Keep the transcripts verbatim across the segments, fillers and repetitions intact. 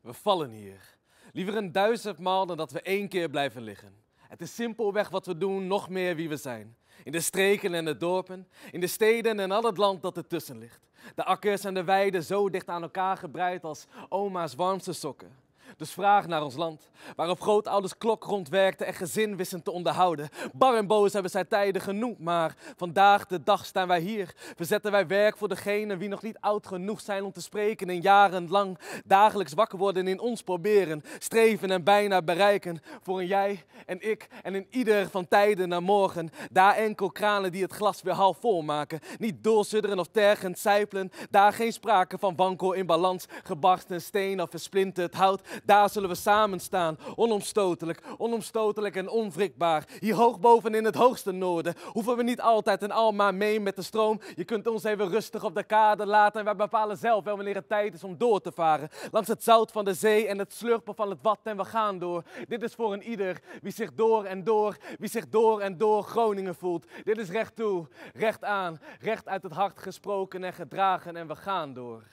We vallen hier. Liever een duizend maal dan dat we één keer blijven liggen. Het is simpelweg wat we doen, nog meer wie we zijn. In de streken en de dorpen, in de steden en al het land dat ertussen ligt. De akkers en de weiden zo dicht aan elkaar gebreid als oma's warmste sokken. Dus vraag naar ons land, waar op grootouders klokrond werkten en gezin wisten te onderhouden. Bar en boos hebben zij tijden genoemd, maar vandaag de dag staan wij hier. Verzetten wij werk voor degenen die nog niet oud genoeg zijn om te spreken en jarenlang dagelijks wakker worden in ons proberen, streven en bijna bereiken. Voor een jij en ik en in ieder van tijden naar morgen. Daar enkel kranen die het glas weer half vol maken. Niet doorsudderen of tergend sijpelen. Daar geen sprake van wankel in balans, gebarsten steen of versplinterd hout. Daar zullen we samen staan, onomstotelijk, onomstotelijk en onwrikbaar. Hier hoog boven in het hoogste noorden hoeven we niet altijd en al maar mee met de stroom. Je kunt ons even rustig op de kade laten en wij bepalen zelf wel wanneer het tijd is om door te varen. Langs het zout van de zee en het slurpen van het wat en we gaan door. Dit is voor een ieder wie zich door en door, wie zich door en door Groningen voelt. Dit is recht toe, recht aan, recht uit het hart gesproken en gedragen en we gaan door.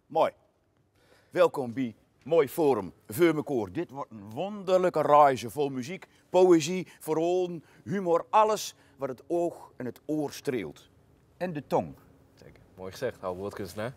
Mooi. Welkom bij Mooi Forum Veumekoor. Dit wordt een wonderlijke reize vol muziek, poëzie, verhalen, humor, alles wat het oog en het oor streelt. En de tong. Zeker. Mooi gezegd, Hal Watkins, hè?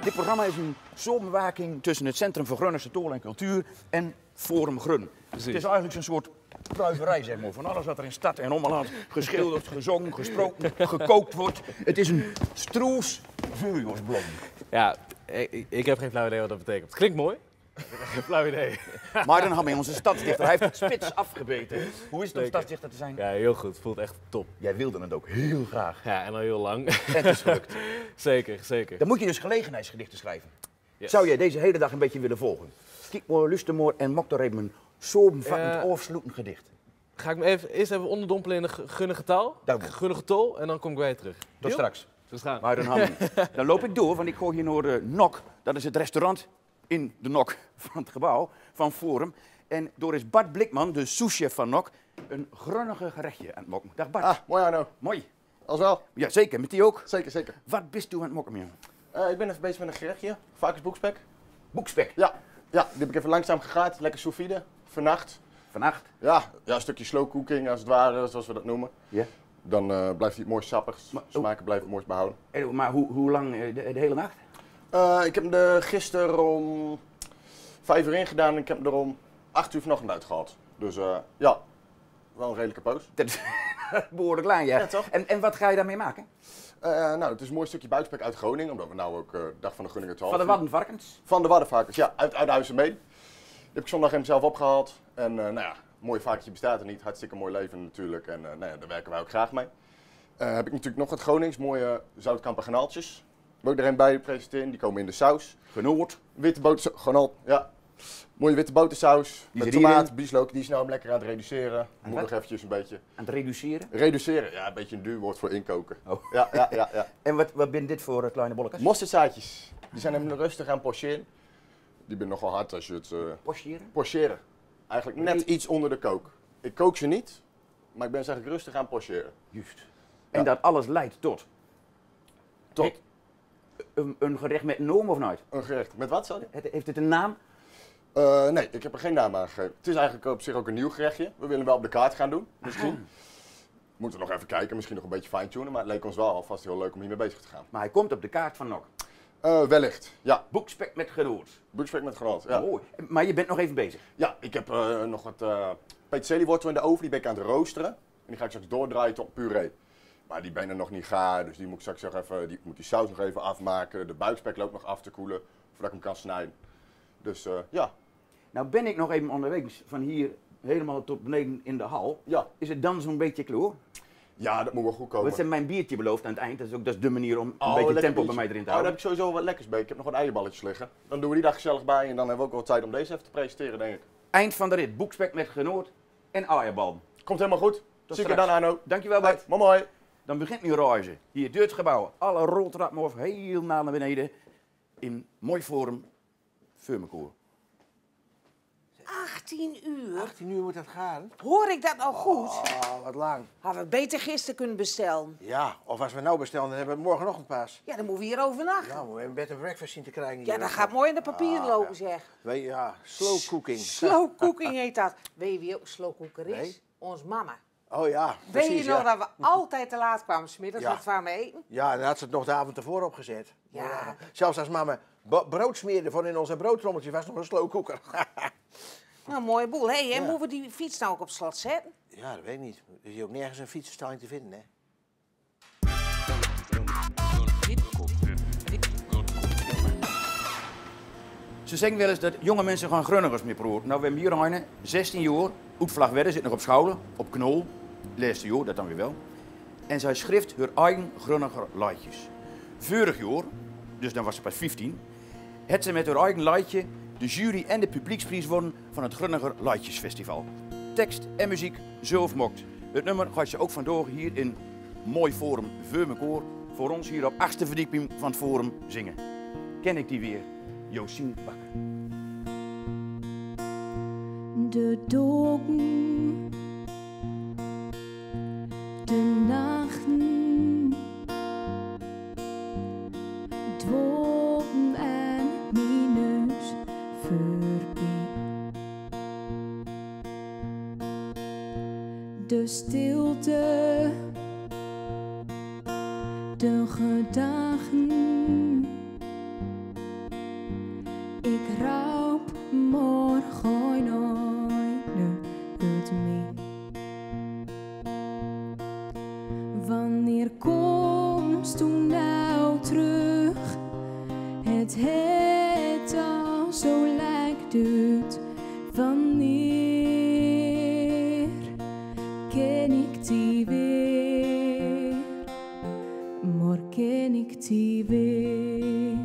Dit programma is een samenwerking tussen het Centrum voor Groningse Taal en Cultuur en Forum Grun. Precies. Het is eigenlijk zo'n soort pruimerij, zeg maar, van alles wat er in stad en omland geschilderd, gezongen, gesproken, gekookt wordt. Het is een stroes vööjosblom. Ja, ik, ik heb geen flauw idee wat dat betekent. Klinkt mooi. Geen flauw idee. Maar dan hebben we onze stadsdichter. Hij heeft het spits afgebeten. Hoe is het om stadsdichter te zijn? Ja, heel goed. Voelt echt top. Jij wilde het ook heel graag. Ja, en al heel lang. En het is gelukt. Zeker, zeker. Dan moet je dus gelegenheidsgedichten schrijven. Yes. Zou jij deze hele dag een beetje willen volgen? Kiek maar, luister maar en maak er even een samenvattend, afsluitend gedicht. Ga ik me even, eerst even onderdompelen in de gu-, gunnige taal. Dank u. Gunnige taal en dan kom ik weer terug. Tot straks. Tot straks. Maar dan, dan loop ik door, want ik ga hier naar de Nok. Dat is het restaurant in de Nok van het gebouw van Forum. En daar is Bart Blikman, de souschef van Nok, een grunnige gerechtje aan het maken. Dag Bart. Ah, mooi Arno. Mooi. Alles wel? Jazeker, met die ook? Zeker, zeker. Wat bist du aan het maken, jong? Eh, ik ben even bezig met een gerechtje. Varkensboekspek. Boekspek? Ja. Ja, die heb ik even langzaam gegaard. Lekker sous vide. Vannacht. Vannacht? Ja, ja, een stukje slow cooking als het ware, zoals we dat noemen. Ja. Dan eh, blijft hij mooi sappig. Smaken blijven mooi behouden. Eh, maar hoe, hoe lang? Eh, de, de hele nacht? Eh, ik heb hem er gisteren om vijf uur in gedaan en ik heb hem er om acht uur vanochtend uitgehaald. Dus eh, ja, wel een redelijke poos. Dat is behoorlijk lang, ja. Ja, toch? En, en wat ga je daarmee maken? Eh, nou, het is een mooi stukje buikspek uit Groningen, omdat we nou ook eh, Dag van de Groningen twaalf vieren. Van de Waddenvarkens? Van de Waddenvarkens, ja. Uit Oudhuizen Meen. Die heb ik zondag even zelf opgehaald. En eh, nou ja, een mooi varkentje bestaat er niet. Hartstikke mooi leven natuurlijk. En eh, nou ja, daar werken wij ook graag mee. Eh, heb ik natuurlijk nog wat Gronings, mooie zoutkamper garnaaltjes. Wil ik er een bij presenteren, die komen in de saus. Genoot. Witte boter, garnaal, ja. Mooie witte botersaus. Met tomaat, bieslook, die is nou lekker aan het reduceren. Moet nog eventjes een beetje. Aan het reduceren? Reduceren, ja, een beetje een duur woord voor inkoken. Oh. Ja, ja, ja, ja. En wat, wat zijn dit voor eh, kleine bolletjes? Mosterdzaadjes. Die zijn hem rustig aan het pocheren. Die zijn nogal hard als je het eh, pocheren? Pocheren. Eigenlijk net iets onder de kook. Ik kook ze niet, maar ik ben ze eigenlijk rustig aan het pocheren. Juist. Ja. En dat alles leidt tot? Tot? Een, een gerecht met een naam of nooit? Een gerecht met wat, sorry? Het, heeft het een naam? Eh, nee, ik heb er geen naam aan gegeven. Het is eigenlijk op zich ook een nieuw gerechtje. We willen hem wel op de kaart gaan doen, misschien. Aha. Moeten we nog even kijken, misschien nog een beetje fine-tunen. Maar het leek ons wel alvast heel leuk om hiermee bezig te gaan. Maar hij komt op de kaart van Nok? Eh, wellicht, ja. Boekspek met garnaal. Boekspek met garnaal, ja. Mooi. Maar je bent nog even bezig? Ja, ik heb eh, nog wat eh peterseliewortel in de oven. Die ben ik aan het roosteren. En die ga ik straks doordraaien tot puree. Maar die zijn nog niet gaar, dus die moet ik straks nog even, die moet die saus nog even afmaken. De buikspek loopt nog af te koelen, voordat ik hem kan snijden. Dus eh, ja. Nou ben ik nog even onderwegs, van hier helemaal tot beneden in de hal. Ja. Is het dan zo'n beetje klaar? Ja, dat moet wel goed komen. Want ze hebben mij een biertje beloofd aan het eind. Dat is ook, dat is de manier om een beetje tempo bij mij erin te houden. Oh, daar heb ik sowieso wel wat lekkers bij. Ik heb nog wat eierballetjes liggen. Dan doen we die daar gezellig bij en dan hebben we ook wel tijd om deze even te presenteren, denk ik. Eind van de rit, boekspek met garnaal en eierbal. Komt helemaal goed. Tot straks. Zeker dan, Arno. Dankjewel, Bart. Hey, mooi, mooi. Dan begint nu reizen. Hier door het gebouw. Alle roltrap maar heel naar beneden. In Mooi Forum Veumekoor. Ach, Achttien uur? Achttien uur moet dat gaan. Hoor ik dat nou goed? Oh, wat lang. Hadden we het beter gisteren kunnen bestellen. Ja, of als we nou bestellen, dan hebben we het morgenochtend pas. Ja, dan moeten we hier overnachten. Nou, moeten we een bed and breakfast zien te krijgen in ieder geval. Ja, dat gaat mooi in de papieren lopen, zeg. Wij, ja, slow cooking. Slow cooking heet dat. Weet je wie ook slow cooker is? Nee. Ons mama. Oh ja, precies. Weet je nog dat we altijd te laat kwamen 's middags, dat we kwamen eten? Ja, dan had ze het nog de avond tevoren opgezet. Ja. Zelfs als mama bo- brood smeerde voor in onze broodtrommeltjes, was nog een slow cooker. Nou, mooie boel. Hé, en moeten we die fiets nou ook op slot zetten? Ja, dat weet ik niet. Er is hier ook nergens een fietsenstalling te vinden, hè? Ze zegt wel eens dat jonge mensen gaan Grunnigers meer proten. Nou, we hebben hier een, zestien jaar, oet Vlagtwedde, zit nog op school, op Knol, laatste jaar, dat dan weer wel. En zij schrijft haar eigen Grunniger leedjes. Vorig jaar, dus dan was ze pas vieftien, had ze met haar eigen leedje de jury- en de publieksprijs wonnen van het Grunniger Leedjesfestival. Tekst en muziek zelf gemaakt. Het nummer gaat ze ook vandaag hier in mooi Forum veur mekaar, voor ons hier op achtste verdieping van het Forum zingen. Ken ik die weer? Josien Bakker. De dagen, de nachten, dwaopen en minus vörbi. De stilte, de gedachten. Ik raup morgen nooit meer uit mij. Wanneer komst du nou terug? Het het al zo lang duurt. Wanneer ken ik die weer? Morgen ken ik die weer.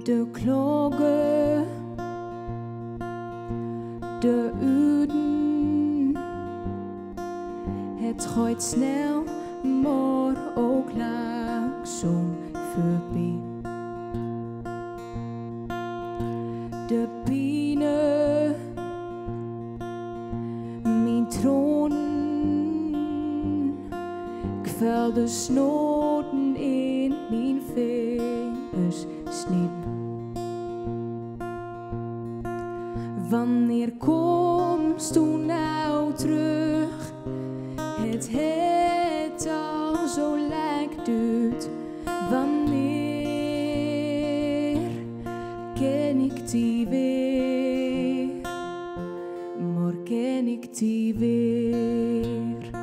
De klokken, de uren, het gaat snel, maar ook langzaam vörbi. De piene, mien tronen, ik voel de snoten in mien vingers snippen. Wanneer komst du nou terug? Het het al zo lang duurt. Wanneer ken ik die weer? Morgen ken ik die weer.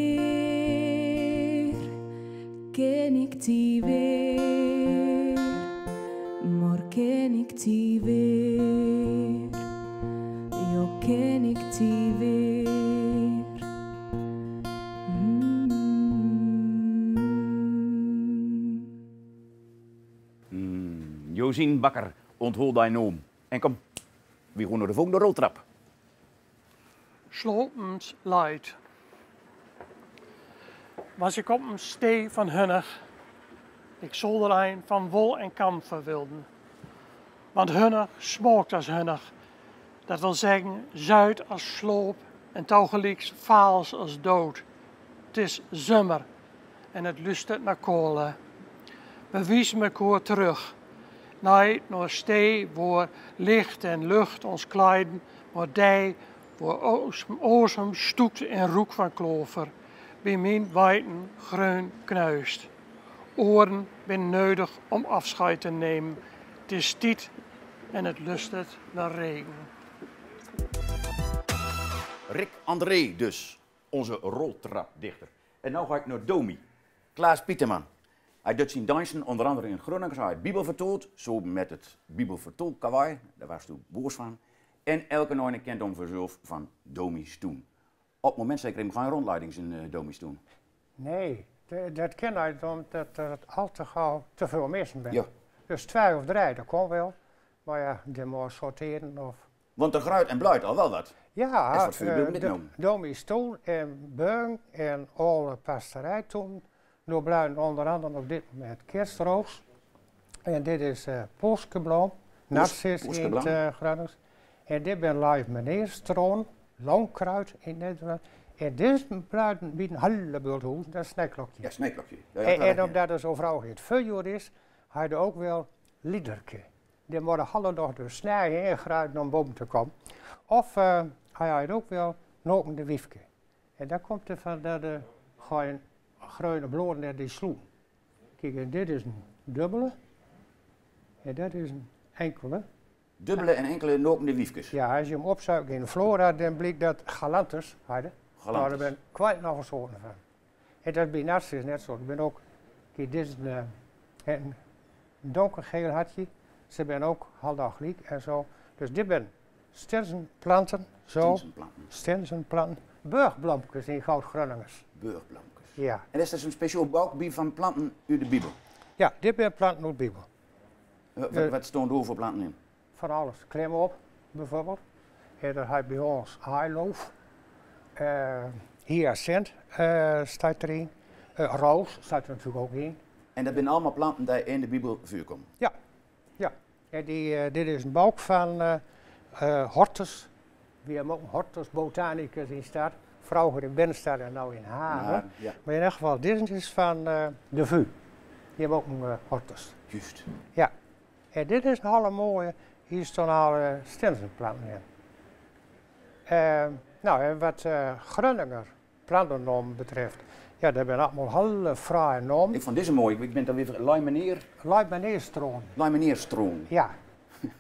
Wanneer ken ik die weer? Morgen ken ik die weer? Jao, ken ik die weer? Hmm. Hmm, Josien Bakker, onthool dien naom. En kom, wie gewoen nao de volgende roltrap. Slopend leid. Was ik op een stee van hunnig, ik zol d'r ein van wol en kam verwilden. Want hunnig smaakt als hunnig, dat wil zeggen, zuit als sloop en toegelieks vaals als dood. 't Is zomer en het lustert nao koale. We wiesen mekaar terug. Neet nao stee woa licht en lucht ons kleiden, maar dee woa oos-, oosem stoekt in roek van klover, wie mien weiten greun knuist. Oaren bin neudig om afscheid te nemen. 't Is tied en het lustert nao regen. Rick André dus, onze roltrapdichter. En nou ga ik nao Domi. Klaas Pieterman. Hij deit zien diensten onder andere in Groningen, hij het Bibel vertaalt, zo met het Bibel vertaalt karwei, daar was toen boos van. En elke neune kent hem vanzelf van Domi Stoen. Op het moment zeker hem geen rondleidings in uh, Domi Stoen. Nee, dat kan hij, omdat er al te gauw te veel mensen bent. Ja. Dus twee of drie, dat kon wel. Maar ja, dan moet je sorteren of Want de gruit en bluit al wel wat. Ja, Domi Stoen en Beung en alle pasterij toen. Door bluiden onder andere op dit moment kerstroos. En dit is uh, poskebloom, narcis in het uh, Gronings. En dit ben live meneerstroon, loonkruid in Nederland. En dit is bluiden bij een halve bulthoes, dat is een snijklokje. Ja, snijklokje. En, en omdat er zo vrouw het verjoer is, hij er ook wel liederke. Die worden alle nog door snijden en gruiden om boven te komen. Of uh, hij had ook wel nokende wiefke. En daar komt er van dat de gewoon groene bloren net die sloen. Kijk, en dit is een dubbele. En dat is een enkele. Dubbele en enkele nokende wiefkes. Ja, als je hem opzoekt in de flora, dan blijkt dat galantes hadden. Galantes. Maar er zijn kwijt nog een soort van. En dat bij narcis net zo. Ik ben ook, kijk, dit is een, een donkergeel hartje. Ze zijn ook halfdag gelijk en zo. Dus dit zijn stinsenplanten, zo. Stinsenplanten. Stinsenplanten. Burgblomkes in Goud-Gronings. Burgblomkes. Ja. En is er een speciaal boek bij van planten uit de Bijbel? Ja, dit zijn planten uit de Bijbel. Wat, wat staan daar voor planten in? Van alles. Klim op, bijvoorbeeld. Ja, dat hij bij ons haailoof. Uh, hyacinth uh, staat erin. Uh, roos staat er natuurlijk ook in. En dat zijn allemaal planten die in de Bijbel voorkomen? Ja, ja. En die, uh, dit is een boek van uh, uh, Hortus. We hebben ook een Hortus botanicus in Stad. Vroeger in Binnenstad en nu in Hagen. Ja, ja. Maar in elk geval, dit is van uh, de V U. Die hebben ook een uh, Hortus. Juist. Ja. En dit is een hele mooie, hier staan alle stinsenplanten in. Uh, nou, en wat uh, Groninger plantennaam betreft, ja, dat zijn allemaal hele fraaie namen. Ik vond deze mooi, ik ben dan weer Leimeneer. Leimeneerstroon. Leimeneerstroon. Ja.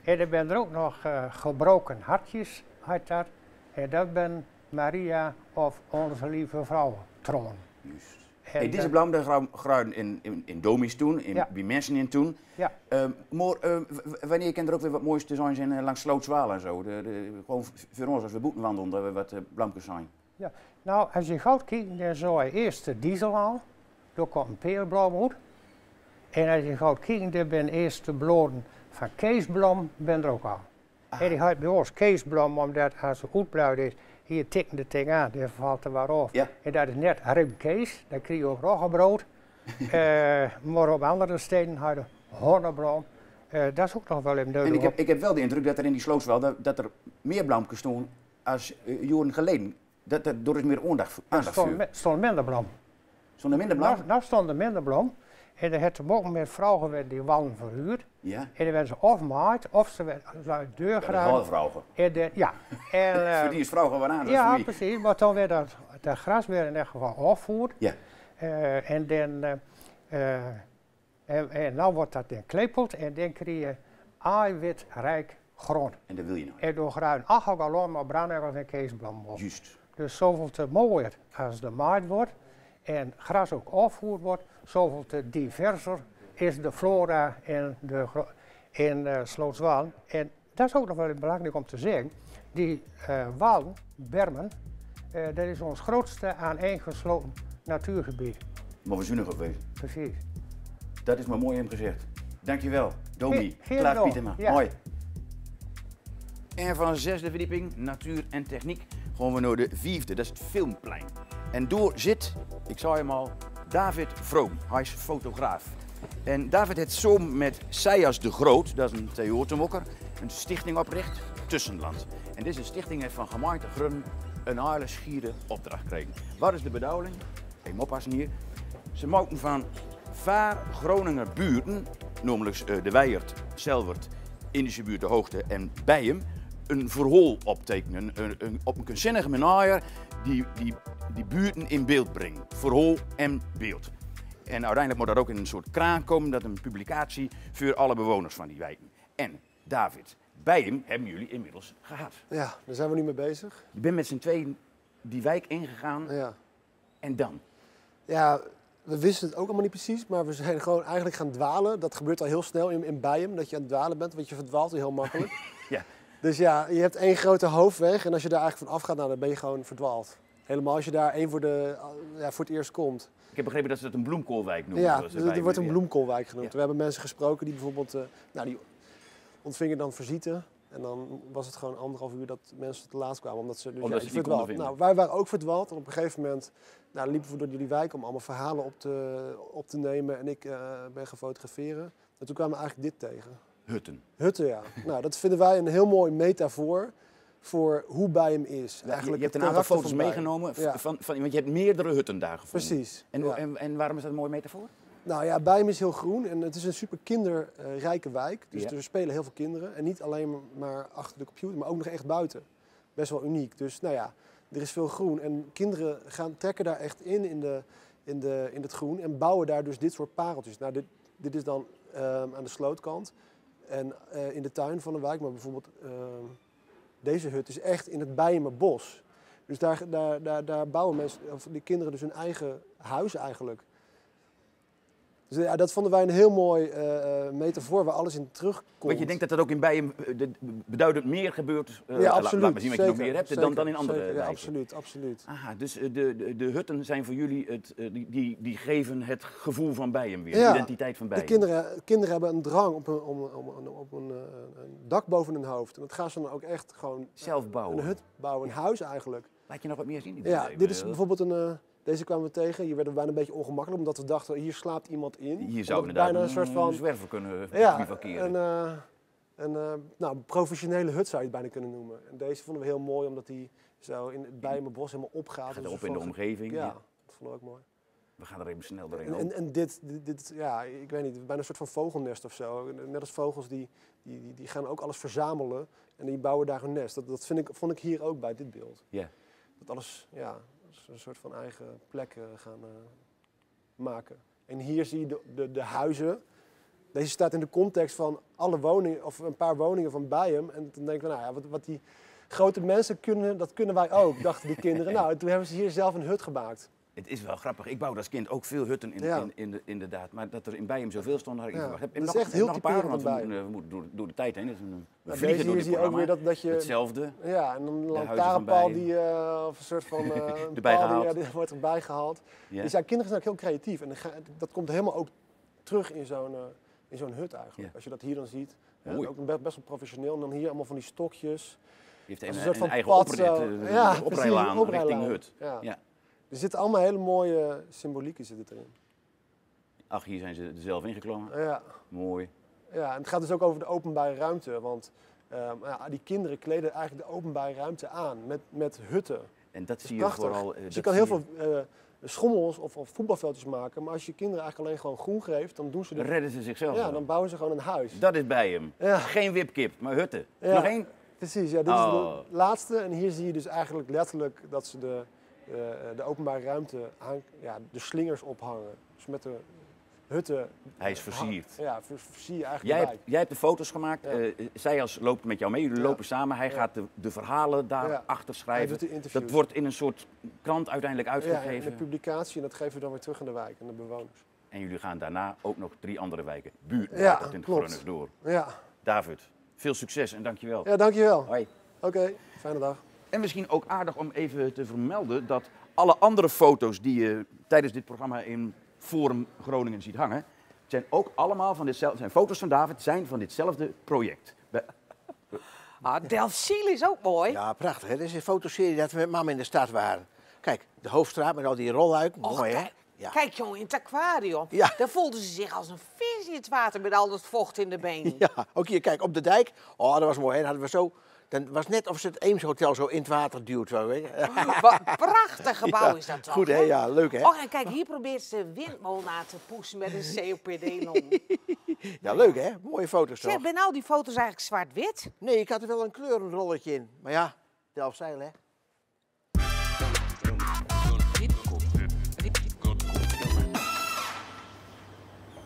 En er zijn er ook nog uh, gebroken hartjes, heet dat. En dat ben Maria of Onze Lieve Vrouw troon. Juist. Hey, deze bloem, die groeien in, in, in Domi Stoen, in, ja, bij mensen in toen. Ja. Uh, maar uh, wanneer kan er ook weer wat moois te zijn, zijn uh, langs Slootswaal en zo? De, de, gewoon voor ons, als we boeten wandelen, dat we wat uh, bloemkes zijn. Ja. Nou, als je goed kijkt, dan zou je eerst de diesel al, daar komt een peerbloem uit. En als je goed kijkt, dan zijn eerst de bloemen van keesbloem, ben er ook al. En die had bij ons keesbloem, omdat als ze oetbluid is, hier tikken de ting aan, die valt er weer af. Ja. En dat is net rimkees, dan krijg je ook roggebrood. Uh, maar op andere steden hadden honnebloem. Uh, dat is ook nog wel even nodig. En ik heb, ik heb wel de indruk dat er in die Slootswaal, dat, dat er meer bloemkes stonden als uh, jaren geleden. Dat, dat, daar is meer aandacht, aandacht voor. Er stond minder bloem. Stonden minder bloem? Nou, nou stonden minder bloem. En dat had te maken met, vroeger werden die wallen verhuurd. Ja. En dan werden ze of maaid, of ze werden deur gedaan. Ja, dat is wel vrouwen. En dan, ja. En, uh, voor die is vrouwen wel aan. Ja, precies. Maar toen werd dat, dat gras werd in elk geval afgevoerd. Ja. Uh, en dan, uh, uh, en, en nou wordt dat dan klepeld en dan krijg je eiwitrijk grond. En dat wil je nou. En door gruin ach ook al maar brandnetels en keesbloem op. Juist. Dus zoveel te mooier als de maaid wordt en gras ook afgevoerd wordt, zoveel te diverser is de flora in, de, in uh, Slootswaal. En dat is ook nog wel belangrijk om te zeggen. Die uh, Waal, Bermen, uh, dat is ons grootste aaneengesloten natuurgebied. Maar we zullen nog even. Precies. Dat is maar mooi hem gezegd. Dankjewel, Domi. Klaas Pietema. Ja. Mooi. En van de zesde verdieping, natuur en techniek, gaan we naar de viefde. Dat is het filmplein. En daar zit, ik zei hem al, David Vroom. Hij is fotograaf. En David het samen met Seias de Groot, dat is een theatermaker, een stichting opricht, Tussenland. En deze stichting heeft van gemeente Grun een hele schiere opdracht gekregen. Wat is de bedoeling? Even oppassen hier. Ze maken van vier Groninger buurten, namelijk uh, De Weiert, Selwert, Indische Buurt De Hoogte en Beijum, een verhaal optekenen. Een, een, op een kunstzinnige manier die, die, die buurten in beeld brengen. Verhaal en beeld. En uiteindelijk moet dat ook in een soort kraan komen, dat een publicatie voor alle bewoners van die wijken. En David, Beijum hebben jullie inmiddels gehad. Ja, daar zijn we nu mee bezig. Je bent met z'n tweeën die wijk ingegaan. Ja. En dan? Ja, We wisten het ook allemaal niet precies, maar we zijn gewoon eigenlijk gaan dwalen. Dat gebeurt al heel snel in, in Beijum, dat je aan het dwalen bent, want je verdwaalt heel makkelijk. Ja. Dus ja, je hebt één grote hoofdweg en als je daar eigenlijk van afgaat, nou, dan ben je gewoon verdwaald. Helemaal als je daar één voor de, ja, voor het eerst komt. Ik heb begrepen dat ze dat een bloemkoolwijk noemen. Ja, zoals er, er wordt een bloemkoolwijk genoemd. Ja. We hebben mensen gesproken die bijvoorbeeld, eh, nou, die ontvingen dan visite. En dan was het gewoon anderhalf uur dat mensen te laat kwamen, omdat ze dus, omdat ze niet konden vinden. Nou, wij waren ook verdwaald. En op een gegeven moment, nou, liepen we door die wijk om allemaal verhalen op te, op te nemen. En ik, eh, ben gaan fotograferen. En toen kwamen we eigenlijk dit tegen. Hutten. Hutten, ja. Nou, dat vinden wij een heel mooi metafoor voor hoe Beijum is. Ja, eigenlijk je hebt een aantal foto's meegenomen van, van, want je hebt meerdere hutten daar gevonden. Precies, ja. En, en, en waarom is dat een mooie metafoor? Nou ja, Beijum is heel groen en het is een super kinderrijke wijk. Dus er spelen heel veel kinderen. En niet alleen maar achter de computer, maar ook nog echt buiten. Best wel uniek. Dus nou ja, er is veel groen. En kinderen gaan, trekken daar echt in, in de, in de, in het groen. En bouwen daar dus dit soort pareltjes. Nou, dit, dit is dan, ehm, aan de slootkant. En, eh, in de tuin van de wijk, maar bijvoorbeeld, ehm, deze hut is echt in het Beiumer bos. Dus daar, daar, daar, daar bouwen mensen, of die kinderen dus hun eigen huis eigenlijk. Dus ja, dat vonden wij een heel mooi, eh, eh, metafoor waar alles in terugkomt. Want je denkt dat dat ook in Beijum, eh, de, beduidend meer gebeurt, eh, la-, laat maar zien wat je nog meer hebt, dan, dan in andere wijken. Ja, absoluut, absoluut. Aha, dus, eh, de, de, de hutten zijn voor jullie het, eh, die, die, die geven het gevoel van Beijum weer, de identiteit van Beijum. Ja, de kinderen, kinderen hebben een drang op een, om, om, om, op een, eh, een dak boven hun hoofd. En dat gaan ze dan ook echt gewoon, eh, zelf bouwen. Een hut bouwen, een huis eigenlijk. Laat je nog wat meer zien? Ja, dit is bijvoorbeeld een, eh, deze kwamen we tegen. Hier werden we bijna een beetje ongemakkelijk, omdat we dachten, hier slaapt iemand in. Hier zou inderdaad bijna een soort van zwerver kunnen bivakeren. Ja, een, eh, een, eh, nou, professionele hut zou je het bijna kunnen noemen. En deze vonden we heel mooi, omdat die zo in het Beiumer bos helemaal opgaat. Gaat erop in de omgeving. Ja, dat vonden we ook mooi. We gaan er even snel doorheen. En, en, en dit, dit, dit, ja, ik weet niet, bijna een soort van vogelnest of zo. Net als vogels, die, die, die, die gaan ook alles verzamelen en die bouwen daar hun nest. Dat, dat vind ik, vond ik hier ook bij dit beeld. Ja. Dat alles, ja, een soort van eigen plek, eh, gaan, eh, maken. En hier zie je de, de, de huizen. Deze staat in de context van alle woningen, of een paar woningen van Beijum. En toen denken we, nou ja, wat, wat die grote mensen kunnen, dat kunnen wij ook, dachten die kinderen. Nou, toen hebben ze hier zelf een hut gemaakt. Het is wel grappig. Ik bouwde als kind ook veel hutten in, in, in de, inderdaad. Maar dat er in Beijum zoveel stonden, had ik niet verwacht. Heb, heb nog, heb nog een paar, want we moeten, eh, we moeten door, door de tijd heen. Het is een, een vliegend programma. Hetzelfde. Ja, en dan een lantaarnpaal die, eh, of een soort van, eh, een paal die, ja, die wordt erbij gehaald. Ja. Dus ja, kinderen zijn ook heel creatief. En dan ga-, dat komt helemaal ook terug in zo'n, eh, in zo'n hut eigenlijk. Ja. Als je dat hier dan ziet. Ja, mooi. Ook be-, best wel professioneel. En dan hier allemaal van die stokjes. Je hebt een, een soort van eigen pad, oprit-, eh, ja, precies, oprijlaan richting hut. Ja. Er zitten allemaal hele mooie symbolieken zitten erin. Ach, hier zijn ze er zelf ingeklommen. Ja. Mooi. Ja, en het gaat dus ook over de openbare ruimte, want, ehm, ja, die kinderen kleden eigenlijk de openbare ruimte aan met, met hutten. En dat zie je vooral, eh, dus je kan heel veel, eh, schommels of, of voetbalveldjes maken, maar als je kinderen eigenlijk alleen gewoon groen geeft, dan doen ze de... Redden ze zichzelf wel. Ja, dan bouwen ze gewoon een huis. Dat is Beijum. Ja. Geen wipkip, maar hutten. Ja. Nog één? Precies, ja, dit is de laatste. En hier zie je dus eigenlijk letterlijk dat ze de, eh, de openbare ruimte aan, ja, de slingers ophangen. Dus met de hutten. Hij is versierd. Ja, ver-, versier je eigenlijk de wijk. Jij hebt, jij hebt de foto's gemaakt. Ja. Eh, Seias loopt met jou mee. Jullie lopen samen. Hij gaat de, de verhalen daarachter schrijven. Hij doet de interviews. Dat wordt in een soort krant uiteindelijk uitgegeven. Ja, in de publicatie. En dat geven we dan weer terug aan de wijk, aan de bewoners. En jullie gaan daarna ook nog drie andere wijken, buurt, ja, klopt, in Grunnesdael door. Ja. David, veel succes en dankjewel. Ja, dankjewel. Hoi. Oké, fijne dag. En misschien ook aardig om even te vermelden dat alle andere foto's die je tijdens dit programma in Forum Groningen ziet hangen, zijn ook allemaal van ditzelfde, zijn foto's van David, zijn van ditzelfde project. Be- Ah, Delfzijl is ook mooi. Ja, prachtig, hè? Dat is een fotoserie dat we met mam in de stad waren. Kijk, de Hoofdstraat met al die rolluiken. Och, mooi, hè? Kijk, kijk, jongen, in het aquarium. Ja. Daar voelden ze zich als een vis in het water met al dat vocht in de benen. Ja, ook hier, kijk, op de dijk. Oh, dat was mooi, hè? Dan hadden we zo, dan was net of ze het Eems Hotel zo in het water duwt, zo, weet je. Wat een prachtig gebouw is dat toch, hè? Goed, hè? Ja, leuk, hè? Och, en kijk, hier probeert ze een windmolen aan te poetsen met een C O P D-long. Ja, leuk, hè? Mooie foto's, toch? Zeg, zijn al die foto's eigenlijk zwart-wit? Nee, ik had er wel een kleurenrolletje in. Maar ja, Delfzijl, hè?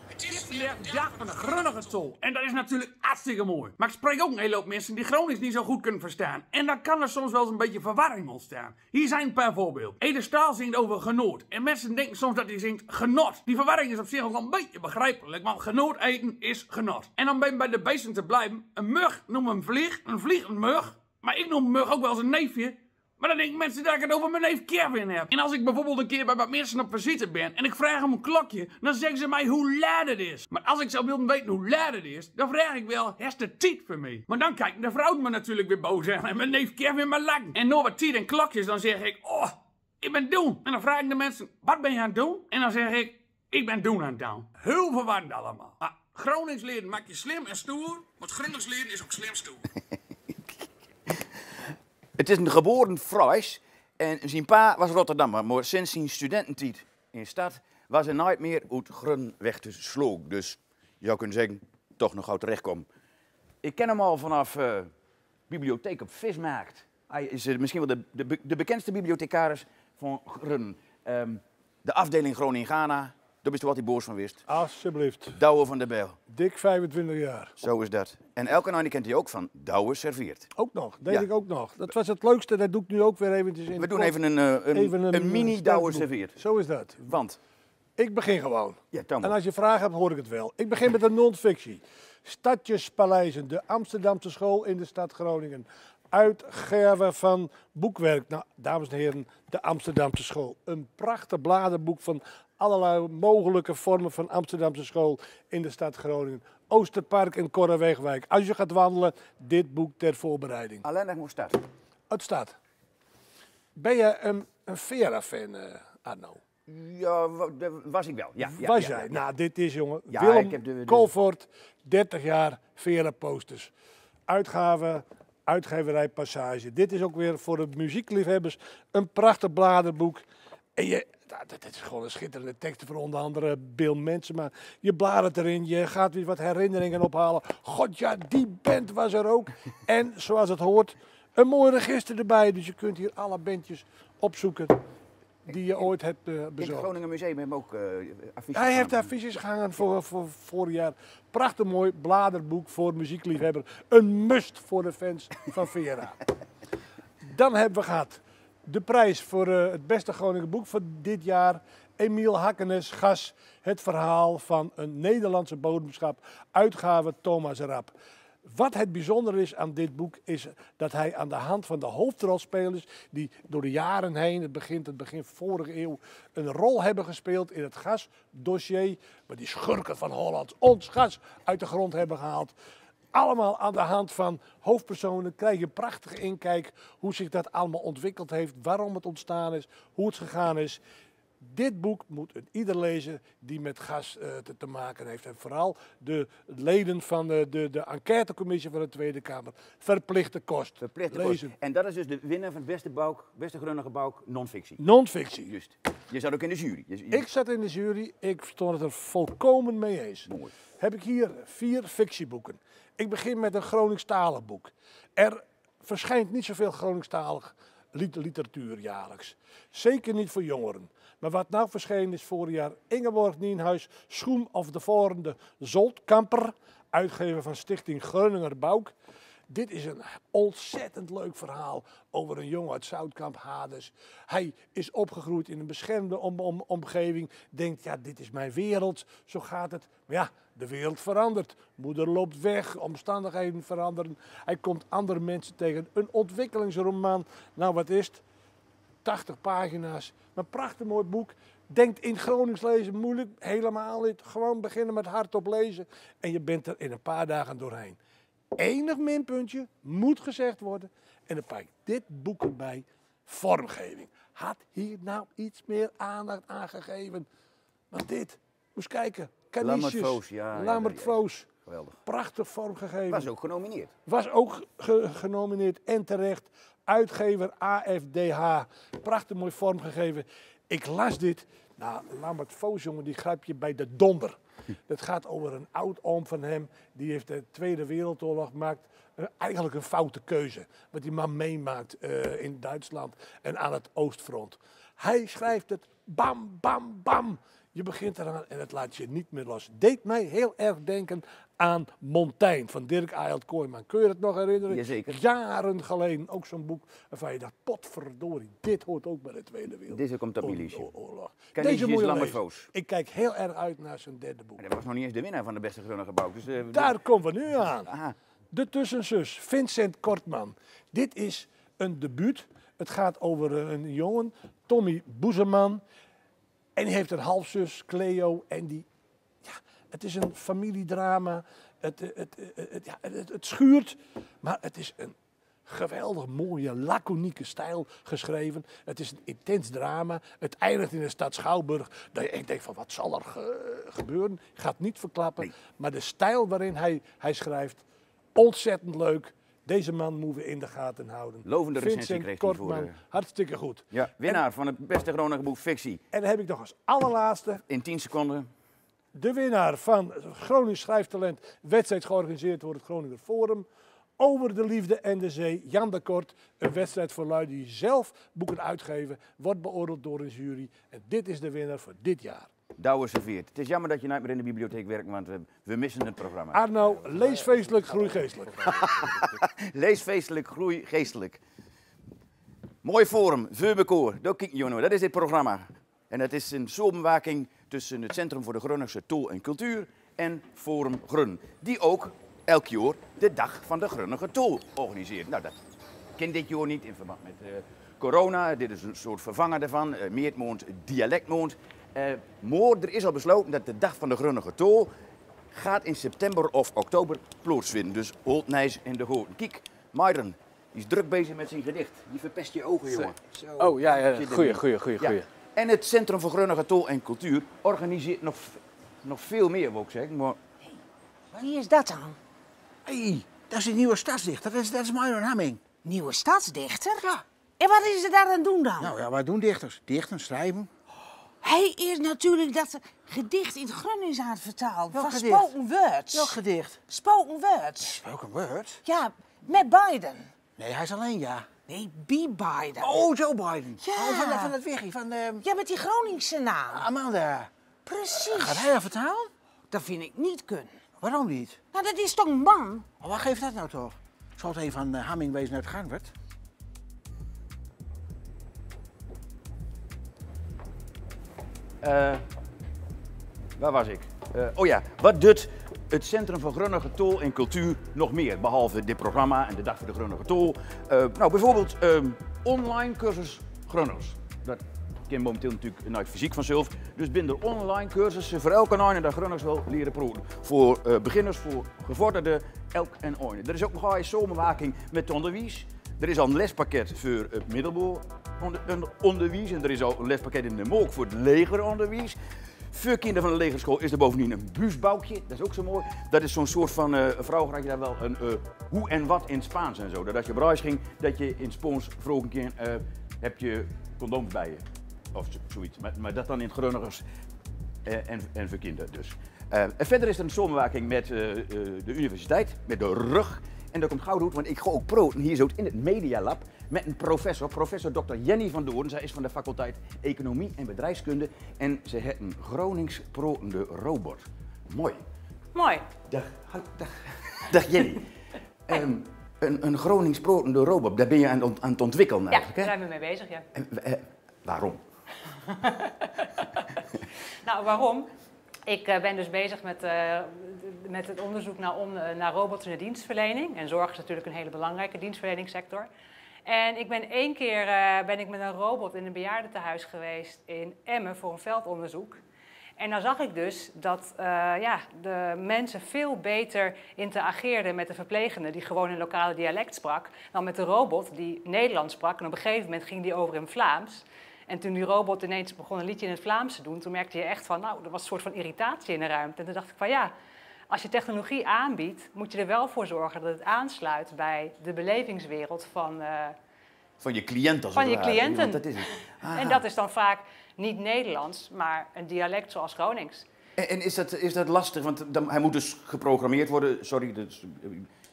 Het is Vandaag de dag van de Grunniger Tol. En dat is natuurlijk hartstikke mooi. Maar ik spreek ook een hele hoop mensen die Gronings niet zo goed kunnen verstaan. En dan kan er soms wel eens een beetje verwarring ontstaan. Hier zijn een paar voorbeelden. Ede Staal zingt over genoot. En mensen denken soms dat hij zingt genot. Die verwarring is op zich ook wel een beetje begrijpelijk, want genoot eten is genot. En om bij, bij de beesten te blijven, een mug noemt een vlieg, een vlieg een mug. Maar ik noem een mug ook wel eens een neefje. Maar dan denken mensen dat ik het over mijn neef Kevin heb. En als ik bijvoorbeeld een keer bij wat mensen op visite ben en ik vraag om een klokje, dan zeggen ze mij hoe laat het is. Maar als ik zou willen weten hoe laat het is, dan vraag ik wel: "Hest de tied veur mij?" Maar dan kijken de vrouwen me natuurlijk weer boos aan en mijn neef Kevin me lachen. En na wat tied en klokjes, dan zeg ik: "Oh, ik ben doen." En dan vragen de mensen: "Wat ben je aan het doen?" En dan zeg ik: "Ik ben doen aan het doen." Heel verwarrend allemaal. Maar Gronings leren maakt je slim en stoer, want Gronings leren is ook slim stoer. Het is een geboren Fries en zijn pa was Rotterdammer, maar sinds zijn studententied in stad was hij nooit meer uit Grun weg te sloog. Dus je zou kunnen zeggen, toch nog gauw terechtkomen. Ik ken hem al vanaf eh, bibliotheek op Vismarkt. Hij is eh, misschien wel de, de, be- de bekendste bibliothecaris van Grun. Ehm, de afdeling Groningen Ghana, daar bist u altijd boos van wist. Alsjeblieft. Douwe van der Bijl. Dik vijfentwintig jaar. Zo is dat. En elke naam die kent hij ook van Douwe Serveert. Ook nog, deed Ja. ik ook nog. Dat was het leukste, dat doe ik nu ook weer eventjes in We het doen kort. even een, eh, een, Even een, een eh, mini Douwe staartboek. Serveert. Zo is dat. Want Ik begin gewoon. Ja, toon maar. En als je vragen hebt, hoor ik het wel. Ik begin met de non-fictie. Stadjes Paleizen, de Amsterdamse school in de stad Groningen. Uitgave van Boekwerk. Nou, dames en heren, de Amsterdamse school. Een prachtig bladerboek van allerlei mogelijke vormen van Amsterdamse school in de stad Groningen. Oosterpark en Korrewegwijk. Als je gaat wandelen, dit boek ter voorbereiding. Alleen nog maar start. Het staat. Ben je een, een Vera-fan, eh, Arno? Ja, wa- de- was ik wel. Ja, ja, Was ja, jij? ja. Nou, dit is, jongen. Ja, Willem ik heb de- de- Kolfort, dertig jaar, Vera Posters. Uitgave, uitgeverij Passage. Dit is ook weer voor de muziekliefhebbers een prachtig bladerboek. En je, nou, dat is gewoon een schitterende tekst voor onder andere Bill Mensen. Maar je bladert erin, je gaat weer wat herinneringen ophalen. God ja, die band was er ook. En zoals het hoort, een mooi register erbij. Dus je kunt hier alle bandjes opzoeken die je ooit hebt eh, bezocht. In het Groningen Museum hebben we ook eh, affiches Hij heeft staan. affiches gehangen voor, voor vorig jaar. Prachtig mooi bladerboek voor muziekliefhebber. Een must voor de fans van Vera. Dan hebben we gehad de prijs voor eh, het beste Groninger boek van dit jaar. Emiel Hakkenes, Gas, het verhaal van een Nederlandse bodemschap. Uitgave Thomas Rap. Wat het bijzonder is aan dit boek is dat hij aan de hand van de hoofdrolspelers die door de jaren heen, het begint het begin vorige eeuw, een rol hebben gespeeld in het gasdossier, maar die schurken van Holland ons gas uit de grond hebben gehaald. Allemaal aan de hand van hoofdpersonen krijg je een prachtige inkijk hoe zich dat allemaal ontwikkeld heeft, waarom het ontstaan is, hoe het gegaan is. Dit boek moet een ieder lezen die met gas eh, te, te maken heeft. En vooral de leden van de, de, de enquêtecommissie van de Tweede Kamer verplichte kost. Verplichte kost. Lezen. En dat is dus de winnaar van het beste boek, beste Groninger boek, non-fictie. Non-fictie. Juist. Je zat ook in de jury. Je- je- Ik zat in de jury, ik stond het er volkomen mee eens. Mooi. Heb ik hier vier fictieboeken. Ik begin met een Groningstalig boek. Er verschijnt niet zoveel Groningstalig lit- literatuur jaarlijks. Zeker niet voor jongeren. Maar wat nou verschenen is vorig jaar: Ingeborg Nienhuis, Schoen of de Vorende Zoltkamper, uitgever van Stichting Groninger Bouk. Dit is een ontzettend leuk verhaal over een jongen uit Zoutkamp, Hades. Hij is opgegroeid in een beschermde om, om, omgeving, denkt: ja, dit is mijn wereld, zo gaat het. Maar ja, de wereld verandert. Moeder loopt weg, omstandigheden veranderen. Hij komt andere mensen tegen. Een ontwikkelingsroman. Nou, wat is het? Tachtig pagina's. Maar prachtig mooi boek. Denkt in Gronings lezen moeilijk? Helemaal niet. Gewoon beginnen met hardop lezen. En je bent er in een paar dagen doorheen. Enig minpuntje moet gezegd worden. En dan pak ik dit boek erbij. Vormgeving. Had hier nou iets meer aandacht aan gegeven? Want dit, moest kijken. Lambert Kaniesjes, Voos, ja, ja, Lambert ja, ja. Voos. Geweldig. Prachtig vormgegeven. Was ook genomineerd. Was ook ge- genomineerd en terecht. Uitgever A F D H. Prachtig mooi vormgegeven. Ik las dit. Nou, Lambert Voos, jongen, die grijp je bij de donder. Dat gaat over een oud-oom van hem. Die heeft de Tweede Wereldoorlog gemaakt. Eh, eigenlijk een foute keuze. Wat die man meemaakt eh, in Duitsland en aan het Oostfront. Hij schrijft het bam, bam, bam. Je begint eraan en het laat je niet meer los. Deed mij heel erg denken aan Montaigne van Dirk Ayolt Kooijman. Kun je dat nog herinneren? Jazeker. Jaren geleden ook zo'n boek waarvan je dacht: potverdorie, dit hoort ook bij de Tweede Wereldoorlog. Deze komt op mijn lijstje. Deze moet je lezen. Ik kijk heel erg uit naar zijn derde boek. En dat was nog niet eens de winnaar van de beste Groningen boek. Dus, eh, daar komen we nu aan. Aha. De tussenzus, Vincent Kortman. Dit is een debuut. Het gaat over een jongen, Tommy Boezeman. En hij heeft een halfzus, Cleo. En die, ja, het is een familiedrama. Het, eh, het, eh, het, ja, het, het schuurt, maar het is een geweldig mooie, laconieke stijl geschreven. Het is een intens drama. Het eindigt in de stad Schouwburg. Dat je echt denkt van: wat zal er ge- gebeuren? Ik ga het niet verklappen. Nee. Maar de stijl waarin hij, hij schrijft, ontzettend leuk. Deze man moeten we in de gaten houden. Lovende recensie kreeg hij voor, Vincent Kortman, eh, hartstikke goed. Ja, winnaar van het beste Groningen boek fictie. En dan heb ik nog als allerlaatste, in tien seconden, de winnaar van Gronings Schrijftalent, wedstrijd georganiseerd door het Groninger Forum, Over de Liefde en de Zee, Jan de Kort. Een wedstrijd voor lui die zelf boeken uitgeven, wordt beoordeeld door een jury. En dit is de winnaar voor dit jaar. Douwe serveert. Het is jammer dat je nooit meer in de bibliotheek werkt, want we, we missen het programma. Arno, lees feestelijk, groei geestelijk. Lees feestelijk, groei geestelijk. Mooi Forum, veur mekaar. Daar kijk je naar. Dat is dit programma. En dat is een samenwerking tussen het Centrum voor de Groningse Taal en Cultuur en Forum Grun, die ook elk jaar de Dag van de Groningen Taal organiseert. Nou, dat kan dit jaar niet in verband met, eh, corona. Dit is een soort vervanger daarvan, eh, Meertmaond, Dialectmaond. Eh, maar er is al besloten dat de Dag van de Groningen Taal gaat in september of oktober plaatsvinden. Dus houd nice in de gaten. Kiek, Myron, die is druk bezig met zijn gedicht. Die verpest je ogen, jongen. Zo. Oh, ja, ja, goeie, goeie, goeie, goeie. En het Centrum voor Groningen Taal en Cultuur organiseert nog, nog veel meer, wil ik zeggen. Maar hey, wanneer is dat dan? Hey, dat is de nieuwe stadsdichter. Dat is, dat is Myron Hamming. Nieuwe stadsdichter? Ja. En wat is er daar aan het doen dan? Nou ja, wat doen dichters? Dichten, schrijven. Hij is natuurlijk dat gedicht in het Gronings aan het vertalen. Welk gedicht? Van spoken words. Welk gedicht? Spoken words. Spoken words? Ja, met Biden. Nee, hij is alleen, ja. Nee, Bie Biden. Oh, Joe Biden. Ja. Oh, van, van dat wichie, van, ehm, ja, met die Groningse naam. Amanda. Precies. Gaat hij dat vertalen? Dat vind ik niet kunnen. Waarom niet? Nou, dat is toch een man? Oh, wat geeft dat nou toch? Zal het een van, eh, Hamming wezen uit Garnwerd? Eh, waar was ik? Eh, oh ja, wat doet het Centrum voor Groningen Taal en Cultuur nog meer, behalve dit programma en de Dag voor de Groningen Taal? Eh, nou, bijvoorbeeld, ehm, online cursus Gronings. Dat kan momenteel natuurlijk nooit fysiek vanzelf. Dus binnen online cursussen voor elk en een dat Gronings wil leren praten. Voor, eh, beginners, voor gevorderden, elk en een. Er is ook nog een samenwerking met het onderwijs. Er is al een lespakket voor het middelbaar onder-, onder-, onderwijs. En er is al een lespakket in de maak voor het lager onderwijs. Voor kinderen van de lagere school is er bovendien een buusboekje. Dat is ook zo mooi. Dat is zo'n soort van, eh, vroeger had je daar wel een, eh, hoe en wat in Spaans en zo. Dat als je op reis ging, dat je in Spaans vroeg een keer, eh, heb je condooms bij je? Of zo- zoiets. Maar, maar dat dan in het Gronings, eh, en, en voor kinderen dus. Eh, en verder is er een samenwerking met, eh, eh, de universiteit, met de rug. En dat komt gauw goed, want ik ga ook praten hier zo in het Medialab met een professor, professor dokter Jenny van Doorn. Zij is van de faculteit Economie en Bedrijfskunde en ze heeft een Gronings pratende robot. Mooi. Mooi. Dag, ha- dag, dag Jenny. Ehm, een, een Gronings pratende robot, daar ben je aan, ont- aan het ontwikkelen eigenlijk, hè? Ja, daar zijn we mee bezig, ja. En, eh, waarom? Nou, waarom? Ik, eh, ben dus bezig met, eh, met het onderzoek naar, on- eh, naar robots in de dienstverlening. En zorg is natuurlijk een hele belangrijke dienstverleningssector. En ik ben één keer, eh, ben ik met een robot in een bejaardentehuis geweest in Emmen voor een veldonderzoek. En dan zag ik dus dat, eh, ja, de mensen veel beter interageerden met de verplegende, die gewoon een lokale dialect sprak, dan met de robot die Nederlands sprak. En op een gegeven moment ging die over in Vlaams. En toen die robot ineens begon een liedje in het Vlaams te doen, toen merkte je echt van, nou, er was een soort van irritatie in de ruimte. En toen dacht ik van, ja, als je technologie aanbiedt, moet je er wel voor zorgen dat het aansluit bij de belevingswereld van, eh, van je cliënt, als het ware. Van je cliënten. Want dat is het. Aha. En dat is dan vaak niet Nederlands, maar een dialect zoals Gronings. En, en is dat, is dat lastig? Want dan, hij moet dus geprogrammeerd worden. Sorry, dat is, eh,